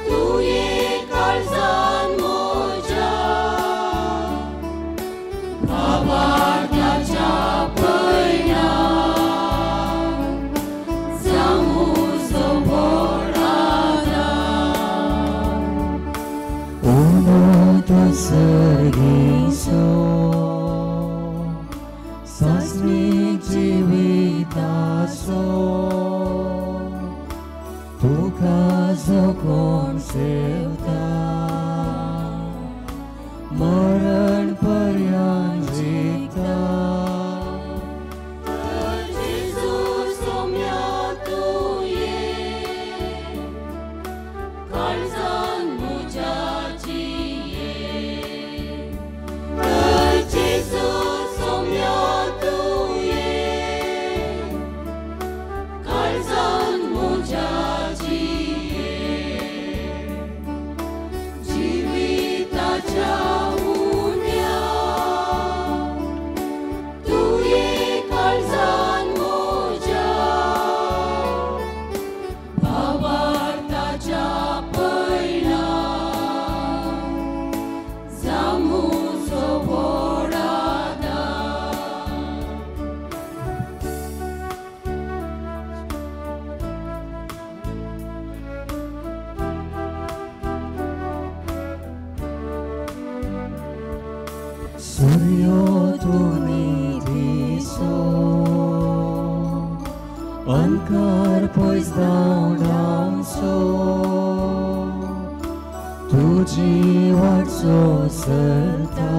तुवें काळजांत मरण पर्यान जिखता. तर जेजू सोम्या तूं ये, काळजान म्हज्या जिये. तर जेजू सोम्या तूं ये, काळजान म्हज्या जिये. जिविताच्या उण्या तूं ये काळजान म्हज्या, भावार्थाच्या पयणान जा म्हजो व्हड आदार. सूर्यो तूं निधीचो, अंधकार पयस धांवडावचो, तुजी वाटचो सरता,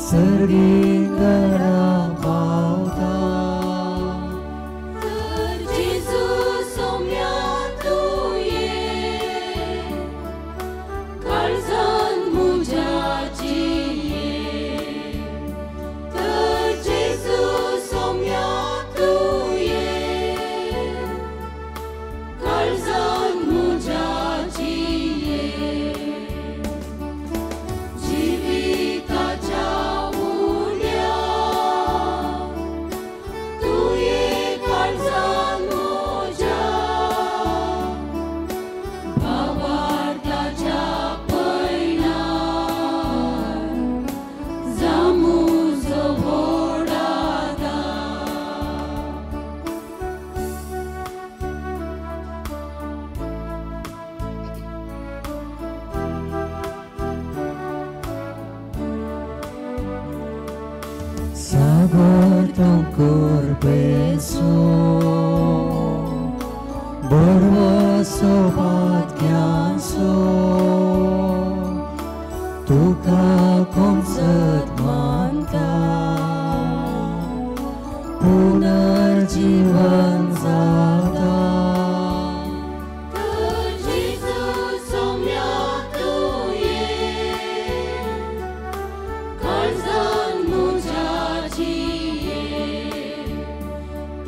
सर्गी घरा पावता. तर जेजू सोम्या तूं ये, काळजान म्हज्या जिये. तर जेजू सोम्या तूं ये, काळजान म्हज्या जिये. जिविताच्या उण्या तूं ये काळजान म्हज्या, भावार्थाच्या पयणान जा म्हजो व्हड आदार. सागर तंकूर बेसो, बडवसो पातक्यांचो, तुका कोमसत मानता, पुनर्जीवन जाता. तर जेजू सोम्या तूं ये, काळजान म्हज्या जिये.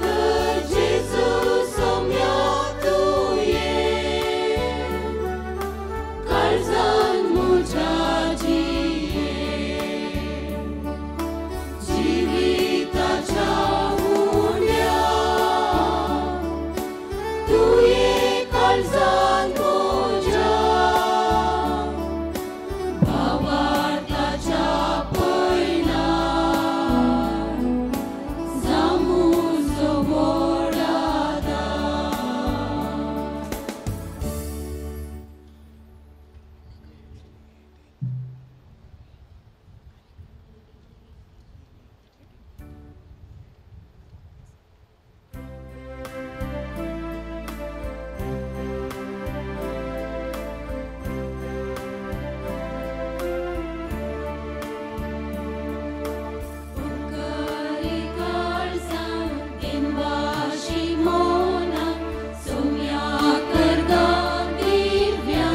तर जेजू सोम्या तूं ये, काळजान म्हज्या जिये. जिविताच्या उण्या तूं ये काळजान म्हज्या, भावार्थाच्या पयणान जा म्हजो व्हड आदार. उपकारी काळजान दिनवाशी मोना, सोम्या करगा दिव्या.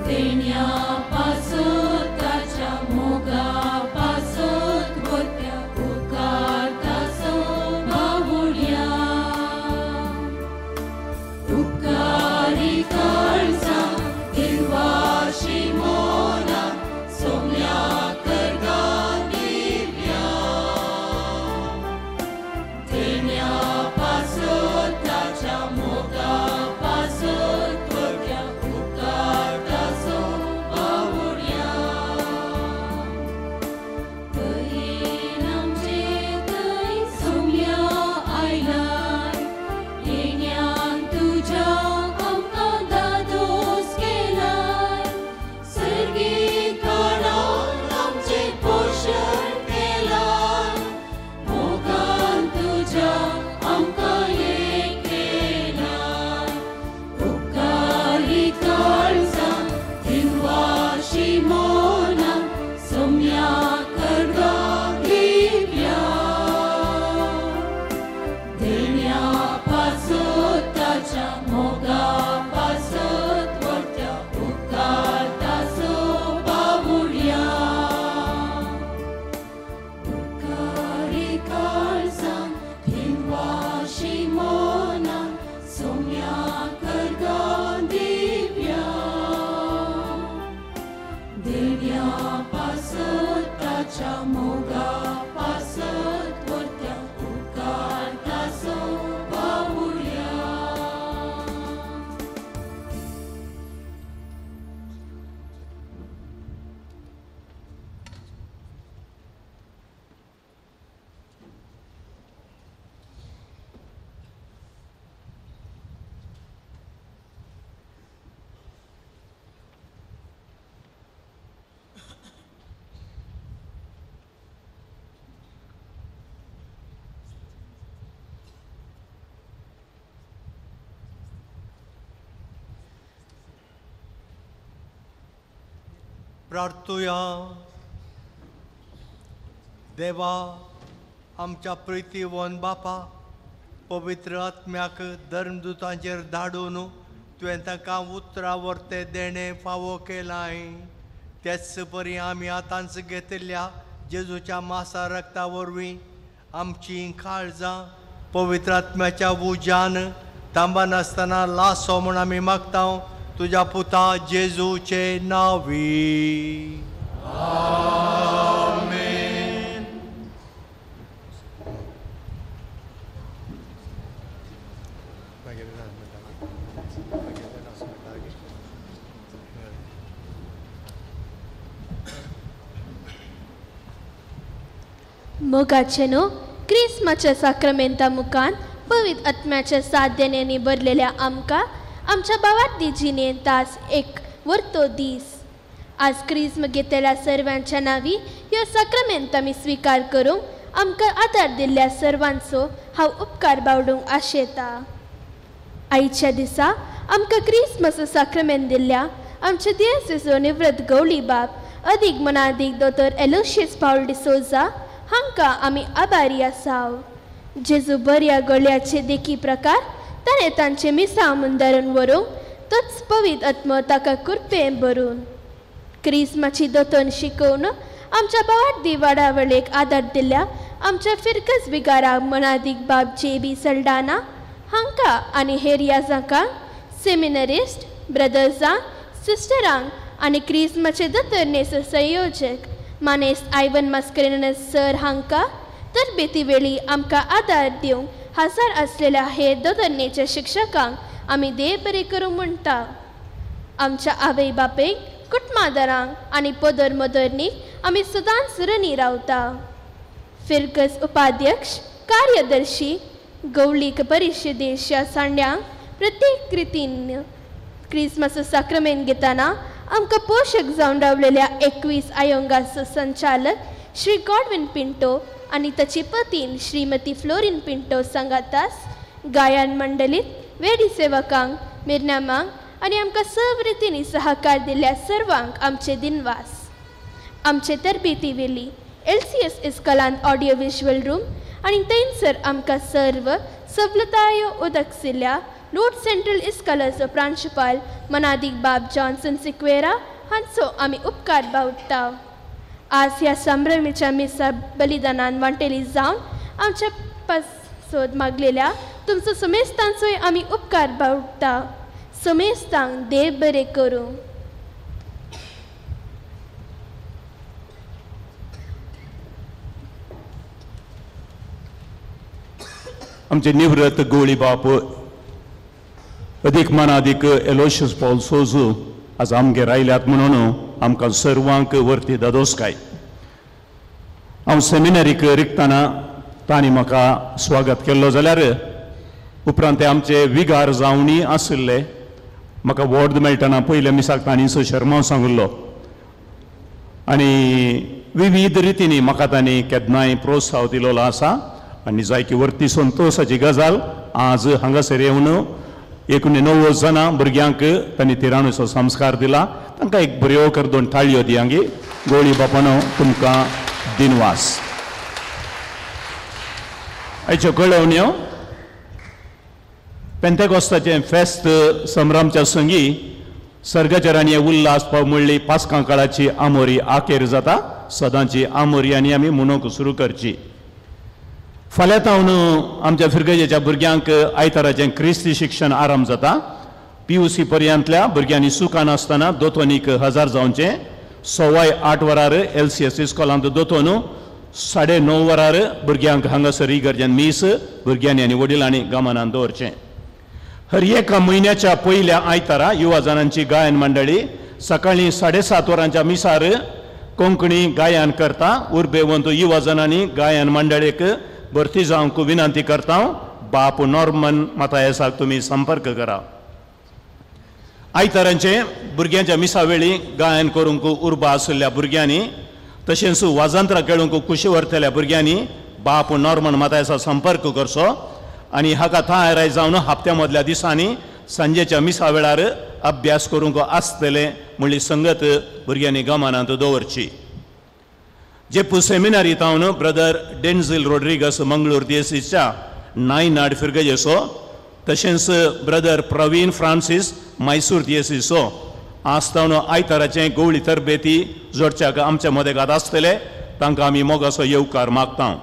देण्या पासत ताच्या मोगा पासत वत्या उपकारतासो बावुड्या. उपकारी काळजान दिनवाशी मोना, सोम्या करगा दिव्या. देण्या पासत ताच्या मोगा पासत वत्या उपकारतासो प्रार्थुया. देवा आमच्या प्रितीवन बापा, पवित्र आत्म्याक धर्मदूतांचेर धाडून तुवें तांकां उतरां वर्ते देणें फावो केलां. तेच परी आमी आतांच घेतिल्ल्या जेजूच्या मासा रक्ता वरवीं आमचीं काळजां पवित्र आत्म्याच्या उज्यान थांबनासतना लासो म्हूण आमी मागता तुज्या पुता जेजूचे नांवी. आमेन. मोगाचे न्हू क्रिस्माच्या साक्रमेंता मुखान पवित्र आत्म्याच्या साध्यनेनी भरलेल्या आमकां आमच्या भावार्थी जिणेंत आज एक वर्तो दीस. आज क्रिज्म घेतलेल्या सर्वांच्या नांवी ह्यो साक्रमेंत आमी स्विकार करूंक आमकां आदार दिल्ल्या सर्वांचो हांव उपकार बावडूंक आशेता. आयच्या दिसा आमकां क्रिस्मस साक्रमेंत दिल्ल्या आमच्या दियेसीचो निवृत्त गवळी बाब अदीक मनादीक दोतोर एलोशियस पावल डिसोजा हांकां आमी आभारी आसाव. जेजू बऱ्या गळ्याचे देखी प्रकार ताणें तांचे मिसांव मुंदारून व्हरूंक तोच पवित्र आत्मो ताका कुरपें भरून क्रिस्माची दोतोन शिकोवन आमच्या भावार्थी वाडावळेक आदार दिल्ल्या आमच्या फिरकस बिगाराक मनादीक बाब जे बी सल्डाना हांकां आनी हेर याजांकांक, सेमिनरिस्ट ब्रदर्सांक, सिस्टरांक आनी क्रिस्माचे दोतोरनेचो संयोजक मानेस्त आयवन मास्करेनस सर हांकां तरबेती वेळी आमकां आदार दिवंक हजर आसलेल्या हे दोतोरनेच्या शिक्षकांक आमी देव बरें करूं म्हणटा. आमच्या आवय बापेक, कुटुंबादारांक आनी पदर मदरनीक आमी सदांच रणी रावता. फिरकस उपाध्यक्ष, कार्यदर्शी, गवळीक परिशदेच्या सांड्यांक प्रत्येक कृतीन क्रिस्मस साक्रमेंत घेतना आमकां पोशक जावन रावलेल्या 21 आयोगाचो संचालक श्री गॉडविन पिंटो आनी ताची पतीन श्रीमती फ्लोरीन पिंटो सांगातास गायन मंडळीत वेडी सेवकांक, मिरनामांक आनी आमकां सर्व रितींनी सहकार दिल्ल्या सर्वांक आमचे दिनवास. आमचे तरबेती वेली LCS इस्कॉलांत ऑडियो विज्युअल रूम आनी थंयसर आमकां सर्व सवलतायो उदकसिल्ल्या लोट सेंट्रल इस्कॉलाचो प्रांशुपाल मनादीक बाब जॉन्सन सिक्वेरा हांचो आमी उपकार बावडटा. आज ह्या संभ्रमेच्या मिसा बलिदानान वांटेली जावन आमच्या पासोद मागलेल्या तुमचो समेस्तांचोय आमी उपकार बावडटा. समेस्तांक देव बरें करूं. आमचे निवृत्त गवळी बाप अदीक मानादीक एलोशियस पॉल सोजू आज आमगेर आयल्यात म्हणून आमकां सर्वांक वर्ती दादोसकाय. हांव सेमिनरीक रिकतना तांणी म्हाका स्वागत केल्लो जाल्यार उपरांत ते आमचे विगार जावनी आशिल्ले. म्हाका वॉर्ड मेळटना पयल्या मिसाक तांणी शर्माव सांगिल्लो आनी विविध रितींनी म्हाका तांणी केन्नाय प्रोत्साह दिलोलो आसा. आनी जायकी वर्ती संतोशाची गजाल आज हांगासर येवन 89 जाणां भुरग्यांक तांणी तिराणूचो संस्कार दिला. तांकां एक बऱ्यो कर दोन टाळयो दियांगी. गोळी बापानो तुमकां दिनवास. आयच्यो कळोवण्यो पेंतेकोस्ताचें फेस्त संभ्रमच्या संगी सर्गाच्या राणये उल्हास म्हणली पास्कां काळाची आमोरी आखेर जाता. सदांची आमोरी आनी आमी म्हणूंक सुरू करची. फाल्यां तावन आमच्या फिरगजेच्या भुरग्यांक आयताराचें क्रिस्ती शिक्षण आरंभ जाता. PUC पर्यंतल्या भुरग्यांनी सुखान आसतना दोतोनीक हजार जावचें. 8:15 वरार LCS इस्कॉलांत दोतोन, 9:30 वरार भुरग्यांक हांगासर इगर्जेन मीस भुरग्यांनी आनी वडिलांनी गमनान दवरचें. हर एका म्हयन्याच्या पयल्या आयतारा युवा जाणांची गायन मंडळी सकाळीं 7:30 वरांच्या मिसार कोंकणी गायन करता. उर्बेवंत युवा जाणांनी गायन मंडळीक भरती जावंक विनंती करता. बाप नॉर्मन मातायसाक तुमी संपर्क करा. आयतारांचे भुरग्यांच्या मिसा वेळी गायन करूंक उर्बा आशिल्ल्या भुरग्यांनी तशेंच वाजंत्रां खेळूंक खुशी व्हरतल्या भुरग्यांनी बाप नॉर्मन मातायसा संपर्क करचो आनी हाका तयार जावन हप्त्या मदल्या दिसांनी सांजेच्या मिसा वेळार अभ्यास करूंक आसतले म्हणली संगत भुरग्यांनी गमनांत दवरची. जेपू सेमिनारी तावन ब्रदर डेन्झिल रोड्रिगस मंगळूर दियेसीच्या नायनाड फिरगजेचो, तशेंच ब्रदर प्रवीण फ्रांसीस मैसूर दियेसीचो आज तावन आयताराचें गवळी तरबेती जोडच्याक आमच्या मदेगात आसतले. तांकां आमी मोगाचो येवकार मागता.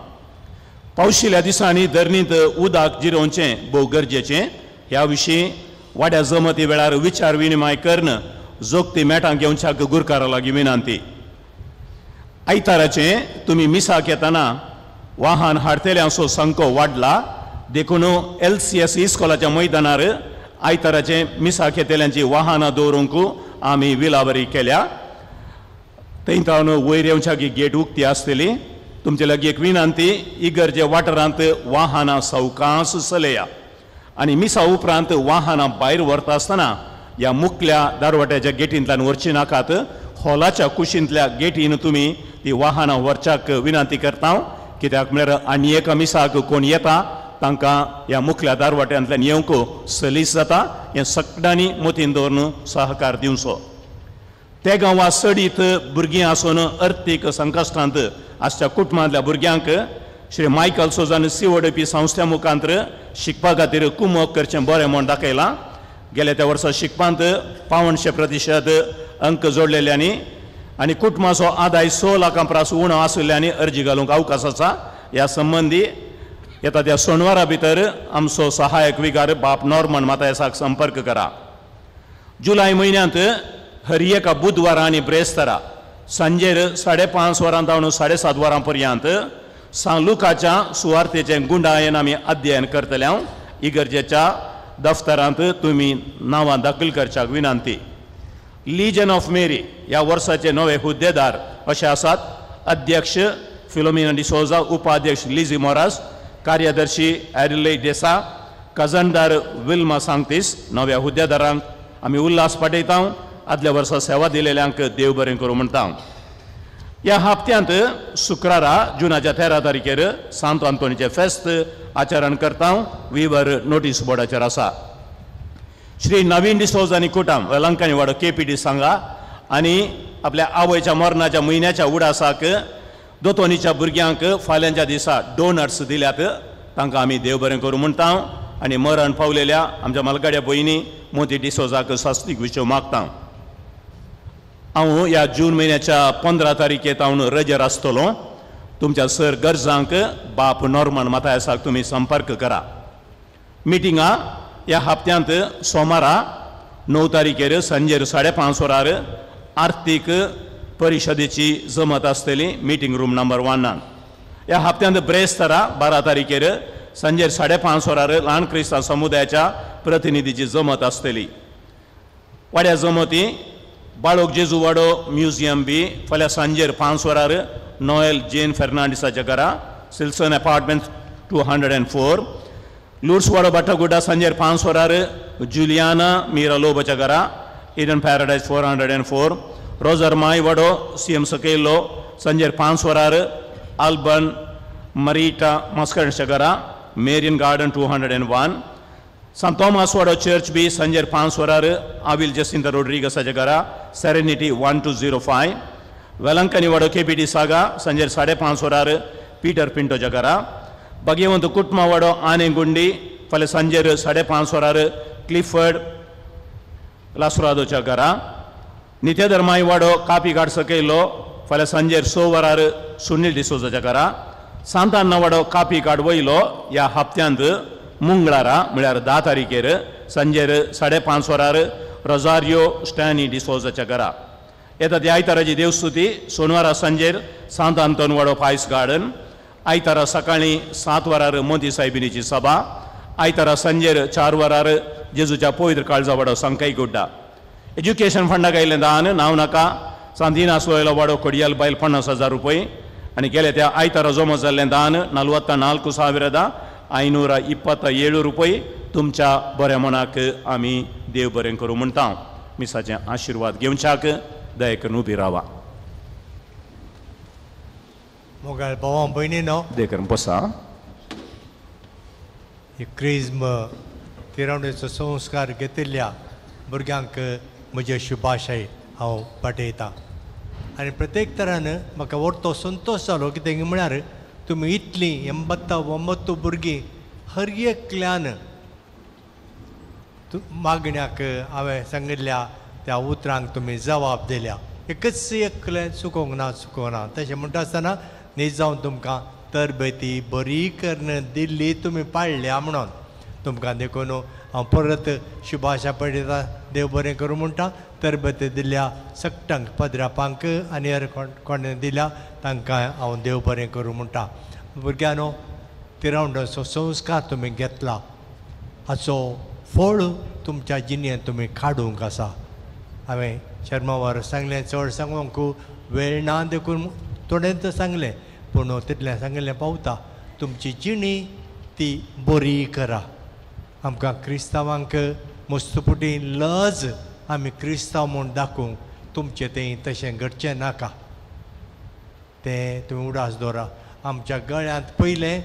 पावशिल्या दिसांनी धरणींत उदक जिरोवचें भोव गरजेचें. ह्या विशीं वाड्या जमती वेळार विचार विनिमय करून जोगती मेटां घेवच्याक गुरकारा लागीं विनंती. आयताराचें तुमी मिसाक येतना वाहन हाडटल्यांचो संको वाडला देखून LCS इस्कोलाच्या मैदानार आयताराचें मिसाक येतल्यांची वाहनां दवरूंक आमी विलावरी केल्या. थंय तावन वयर येवच्याक गेट उक्ती आसतली. तुमचे लागीं एक विनंती, इगर्जे वाठारांत वाहनां सवकास चलया आनी मिसा उपरांत वाहनां भायर व्हरता आसतना ह्या मुखल्या दारवाट्याच्या गेटींतल्यान व्हरची नाकात. हॉलाच्या कुशींतल्या गेटीन तुमी ती वाहनां व्हरच्याक विनंती करता. कित्याक म्हळ्यार आनी एका मिसाक कोण येता तांकां ह्या मुखल्या दारवाट्यांतल्यान येवंक सलीस जाता. हें सगळ्यांनी मतीन दवरून सहकार दिवचो. ते गांवां चडीत भुरगीं आसून अर्थीक संकश्टांत आसच्या कुटुंबांतल्या भुरग्यांक श्री मायकल सोजान CODP संस्थे मुखांतर शिकपा खातीर कुमक करचें बरें म्हूण दाखयलां. गेल्या त्या वर्सा शिकपांत 85% अंक जोडलेल्यांनी आनी कुटुंबाचो आदाय 6 लाखां परस उणो आशिल्ल्यांनी अर्जी घालूंक अवकाश आसा. ह्या संबंदी येता त्या सोनवारा भितर आमचो सहायक विगार बाप नॉर्मन मातायसाक संपर्क करा. जुलय म्हयन्यांत हर एका बुधवारा आनी ब्रेस्तारा सांजेर 5:30 वरां जावन 7:30 वरां पर्यंत सांत लुकाच्या सुवार्तेचें गुंडायन आमी अध्ययन करतले. हांव इगर्जेच्या दफ्तरांत तुमी नांवां दाखल करच्याक विनंती. लिजन ऑफ मेरी ह्या वर्साचे नवे हुद्देदार अशे आसात. अध्यक्ष फिलोमिना डिसोजा, उपाध्यक्ष लिझी मोरास, कार्यदर्शी एरिले डेसा, खजानदार विल्मा सांगतीस. नव्या हुद्देदारांक आमी उल्हास पाठयता. आदल्या वर्सा सेवा दिलेल्यांक देव बरें करूं म्हणटा. ह्या हप्त्यांत शुक्रारा जुनाच्या 13 तारखेर सांत आंतोनीचें फेस्त आचरण करता. विवर नोटीस बोर्डाचेर आसा. श्री नवीन डिसोज आनी कुटाम वेलंकानी वाडो KPD सांगा आनी आपल्या आवयच्या मरणाच्या म्हयन्याच्या उडासाक दोतोनीच्या भुरग्यांक फाल्यांच्या दिसा डोनट्स दिल्यात. तांकां आमी देव बरें करूं म्हणटा आनी मरण पावलेल्या आमच्या मलगाड्या भयणी मोती डिसोजाक सास्तीक विशय मागता. हांव ह्या जून म्हयन्याच्या 15 तारखेर हांव रजेर आसतलो. तुमच्या सर गरजांक बाप नॉर्मन मातायसाक तुमी संपर्क करा. मिटिंगां ह्या हप्त्यांत सोमारा 9 तारखेर सांजेर 5:30 वरार आर्थीक परिशदेची जमत आसतली मिटींग रूम नंबर 1. ह्या हप्त्यांत ब्रेस्तारा 12 तारखेर सांजेर 5:30 वरार ल्हान क्रिस्तांव समुदायाच्या प्रतिनिधीची जमत आसतली. वाड्या जमती बाळोक जेजू वाडो म्युझियम बी फाल्यां सांजेर 5 वरार नोएल जेन फेर्नांडीसाच्या घरा सिल्सन अपार्टमेंट 204. लुर्स वाडो बाटागुडा सांजेर 5 वरार जुलियाना मिरा लोबाच्या घरा इडन पॅराडायज 404. रोजर माय वाडो CM सकयल्लो सांजेर 5 वरार आल्बन मरीटा मास्करणच्या घरा मेरियन गार्डन 201. सांत तोमास वाडो चर्च बी सांजेर 5 वरार आविल जसिंता रोड्रिगसाच्या घरा सेरेनिटी 1205. वेलंकनी वाडो KPD सागा सांजेर 5:30 वरार पीटर पिंटोच्या घरा. भाग्यवंत कुटमा वाडो आनेगुंडी फाल्यां सांजेर 5:30 वरार क्लिफर्ड लासुरादोच्या घरा. नित्यधर्माय वाडो कापी घाट सकयलो फाल्यां सांजेर 6 वरार सुनील डिसोजाच्या घरा. सांतान्ना वाडो कापी घाट वयलो ह्या हप्त्यांत मंगळारा म्हळ्यार 10 तारखेर सांजेर 5:30 वरार रोजारियो स्टॅनी डिसोजाच्या घरा. येता ती आयताराची देवस्तुती सोनवारा सांजेर सांत आंतोन वाडो पायस गार्डन. आयतारा सकाळीं 7 वरार मोती सायबिनीची सभा. आयतारा सांजेर 4 वरार जेजूच्या पवित्र काळजा वाडो सांकाई गुड्डा. एज्युकेशन फंडाक आयिल्लें दान नांव नाका सांतिना सोयलो वाडो कोडियाल बायल 50,000 रुपये आनी गेले त्या आयतारा जमो जाल्लें दान 44,527 रुपये. तुमच्या बऱ्या मनाक आमी देव बरें करूं म्हणटा. मिसाचे आशिर्वाद घेवच्याक दया करून उबी रावा. मोगाळ भावा भयणीनो, दया करून बसा. ही क्रिज्म तिरावणेचो संस्कार घेतिल्ल्या भुरग्यांक म्हजे शुभाशय हांव पाठयतां. आनी प्रत्येक तरान म्हाका व्हडलो संतोश जालो कितें म्हळ्यार तुमी इतलीं 89 भुरगीं हर एकल्यान मागण्याक हांवें सांगिल्ल्या त्या उतरांक तुमी जबाब दिल्या. एकच एकलें चुकोवंक ना चुकोवंक ना. तशें म्हणटा आसतना न्ही जावन तुमकां तरबेती बरी करून दिल्ली तुमी पाळ्ळ्या म्हणून तुमकां देखून हांव परत शुभाशा पळयता. देव बरें करूं म्हणटा. तरबेती दिल्या सगटांक पदरापांक आनी हेर कोणें दिल्या तांकां हांव देव बरें करूं म्हणटा. भुरग्यांनो, तिरावंडाचो संस्कार तुमी घेतला हाचो फळ तुमच्या जिणेंत तुमी काडूंक आसा. हांवें शर्मावर सांगलें, चड सांगूंक वेळ ना देखून थोडेंच सांगलें, पूण तितलें सांगिल्लें पावता. तुमची जिणी ती बरी करा. आमकां क्रिस्तांवांक मस्तपुटी लज आमी क्रिस्तांव म्हूण दाखोवंक तुमचें तें तशें घडचें नाका. तें तुमी उडास दवरा. आमच्या गळ्यांत पयलें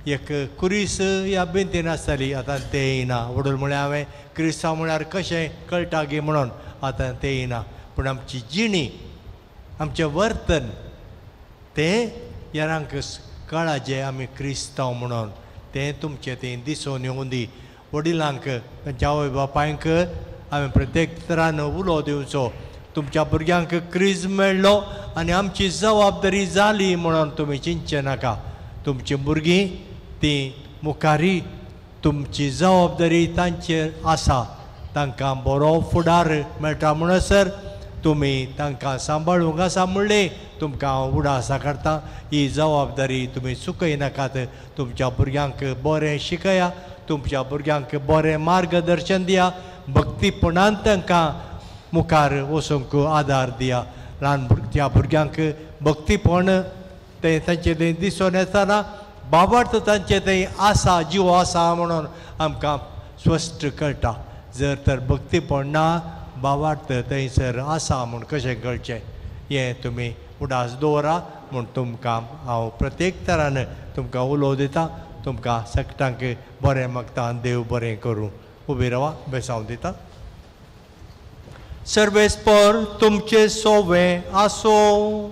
एक कुरीस ह्या बेंतीन आसताली, आतां तेंय ना. वडूल म्हळ्यार हांवें क्रिस्तांव म्हळ्यार कशें कळटा गी म्हणून, आतां तेंय ना. पूण आमची जिणी, आमचें वर्तन तें हेरांक कळाचें आमी क्रिस्तांव म्हणून, तें तुमचें तें दिसून येवूं दी. वडिलांक, तांच्या आवय बापायंक हांवें प्रत्येक तरान उलो दिवचो. तुमच्या भुरग्यांक क्रीज मेळ्ळो आनी आमची जबाबदारी जाली म्हणून तुमी चिंतचें नाका. तुमचीं भुरगीं तीं मुखारी तुमची जबाबदारी तांचेर आसा. तांकां बरो फुडार मेळटा म्हणसर तुमी तांकां सांबाळूंक आसा म्हणलें तुमकां हांव उडासा काडटा. ही जबाबदारी तुमी चुकयनाकात. तुमच्या भुरग्यांक बरें शिकया, तुमच्या भुरग्यांक बरें मार्गदर्शन दिया, भक्तीपणान तांकां मुखार वचूंक आदार दिया. ल्हान त्या भुरग्यांक भक्तीपण तें तांचें तें दिसून येतना बाबर्थ तांचें तें आसा, जीव आसा म्हणून आमकां स्पश्ट कळटा. जर तर भक्तीपण ना, बाबार्थ थंयसर आसा म्हूण कशें कळचें हें तुमी उडास दवरा म्हूण तुमकां हांव प्रत्येक तरान तुमकां उलोव दिता. तुमकां सगटांक बरें मागता. देव बरें करूं. उबी रावा, बेसांव दिता. सर्वेस्पर तुमचें सोवें आसूं.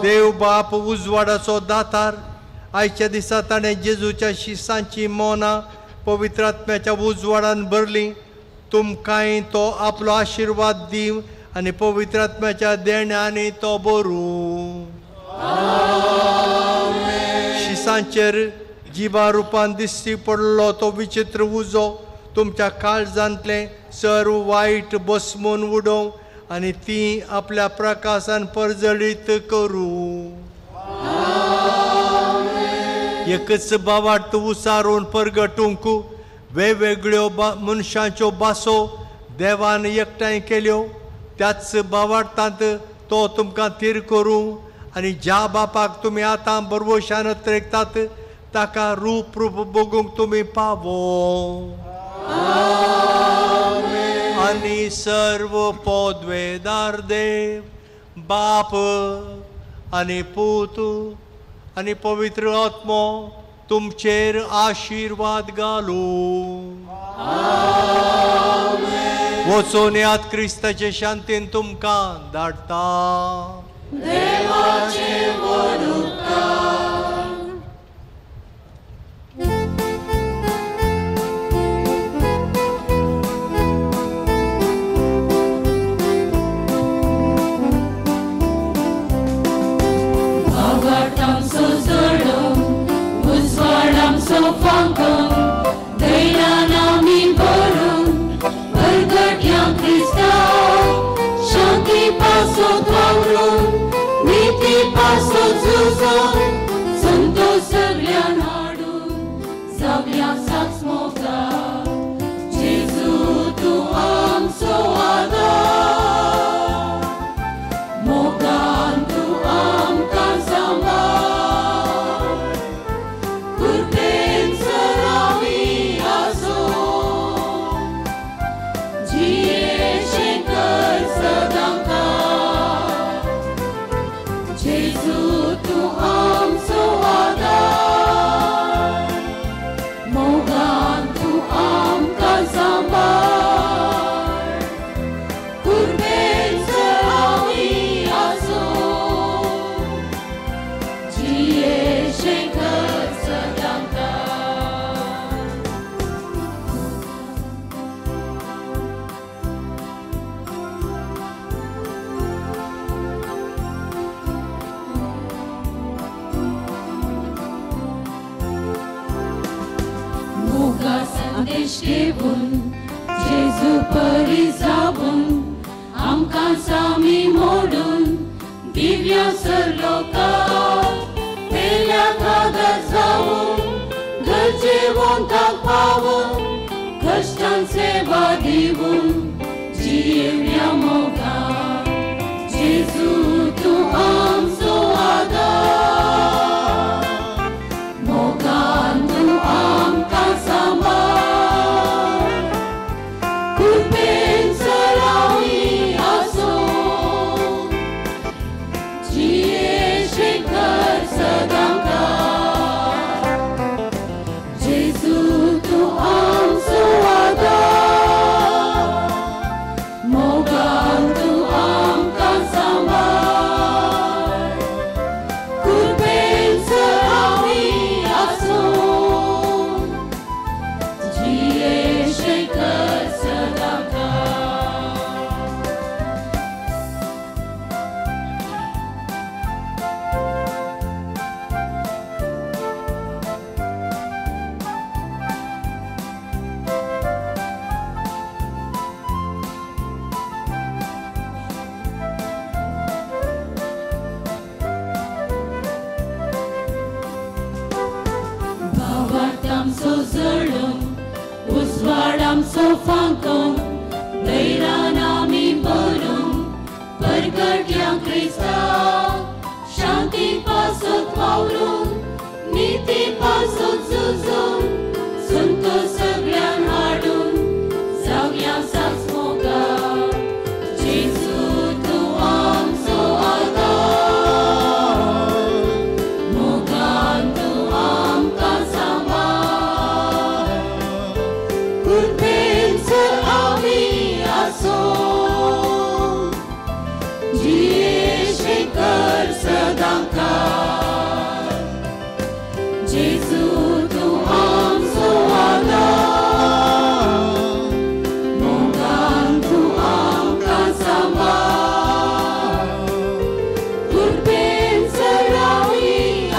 देव बाप उजवाडाचो दातार, आयच्या दिसा ताणें जेजूच्या शिसांची मनां पवित्र आत्म्याच्या उजवाडान भरलीं. तुमकांय तो आपलो आशिर्वाद दिव आनी पवित्र आत्म्याच्या देण्यांनी तो भरूं. शिसांचेर जिवा रुपान दिश्टी पडलो तो विचित्र उजो तुमच्या काळजांतलें सर्व वायट बसमून उडोवं आनी ती आपल्या प्रकाशान परजळीत करूं. एकच बावार्थ उसारून परगटूंक वेगवेगळ्यो मनशांच्यो भासो देवान एकठांय केल्यो. त्याच बावार्थांत तो तुमकां थीर करूं आनी ज्या बापाक तुमी आतां बरवशान त्रेकतात ताका रूप रूप बगूंक तुमी पावो. आनी सर्व पदवेदार देव बाप आनी पूत आनी पवित्र आत्मो तुमचेर आशिर्वाद घालूं. वचून याद क्रिस्ताचे शांतीन तुमकां धाडटा. जेजू तूं उपदेश घेवन जेजू परी जावन आमकां सामी मोडून दिव्या सरलोका पेल्या कागद जावन गरजेवंताक पावून कश्टान सेवा दिवन जियेवया मोगान जेजू तूं आमचो आदार मोगान तूं आमकां सांबाळ कृपेन सरावी आसूं जियेशे कर सदां काळ जेजू तूं आमचो आदार मोगान तूं आमकां सांबाळ कृपेन सरावी आसूं जियेशे कर सदां काळ. भावार्थ आमचो जळून उजवाड आमचो फांकोन दैरान आमी भरून परगट्या क्रिस्ताक शांती पासत वावरून निती पासत झुजून संतोष सगळ्यान हाडून जावया साक्ष मोगान जेजू तूं आमचो आदार मोगान तूं आमकां सांबाळ कृपेन सर आमी आसूं जियेशे कर सदां काळ जेजू तूं आमचो आदार मोगान तूं आमकां सांबाळ कृपेन सर आमी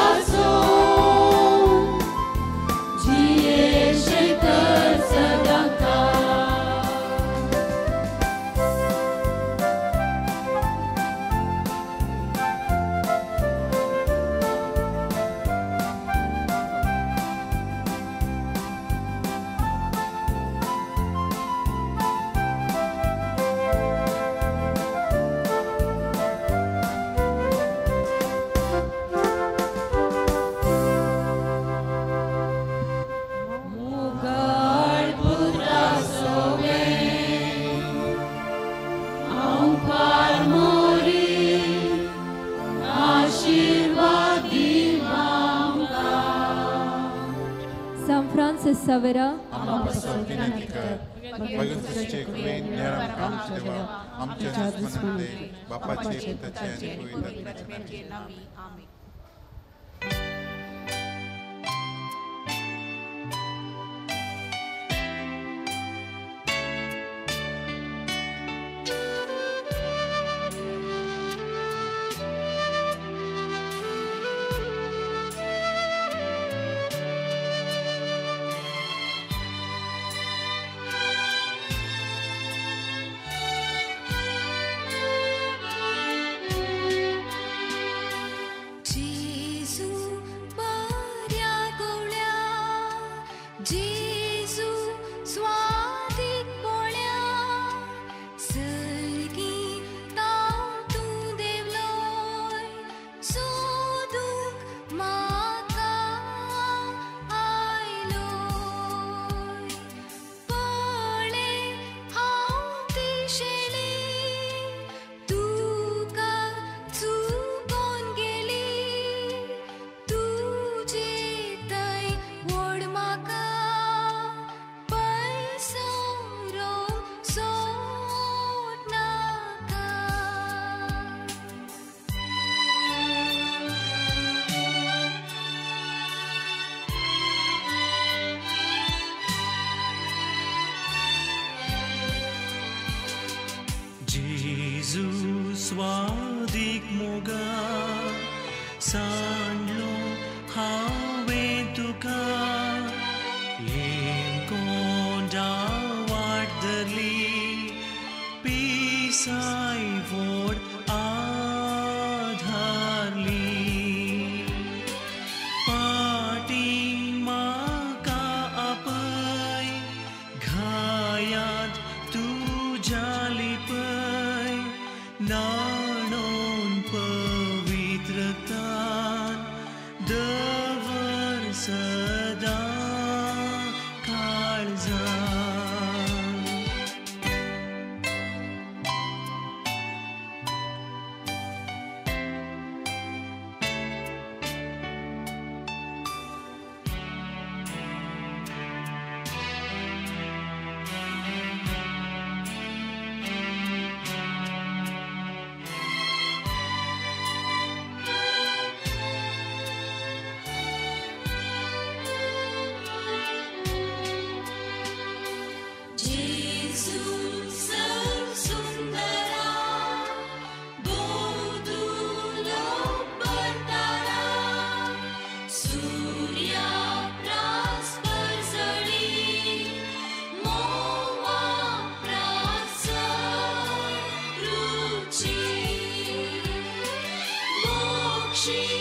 आसूं जियेशे कर सदां काळ. मुगाळ पुत्रा सोवें हांव पारमोरी आशिर्वाद दी आमकां. San Francis Savera, आमच्या दुस्मनांतले बापाचे पुताचे आनी पवित्र आत्म्याच्या नांवान. आमेन. जेजू बऱ्या गवळ्या जेजू स्वादीक पोळ्या सर्गी ताव तूं देवलोय सोदूंक म्हाका आयलोय पळे हांव तिशेली तुका चुकोन गेली तुजे थंय ओड म्हाका पयसो सोड नाका. जेजू स्वादीक मोगा सांडलो हांवें तुका येम कोण सायवोड आधारली पाटी म्हाका आपय घायांत तुज्या लिपय न्हाणोवन पवित्रतान दवर सदां काळजान. जेजू सुंदरा बोदुलो परतारा सूर्या प्रास परजळी मोवा प्रास रुची मोक्षी.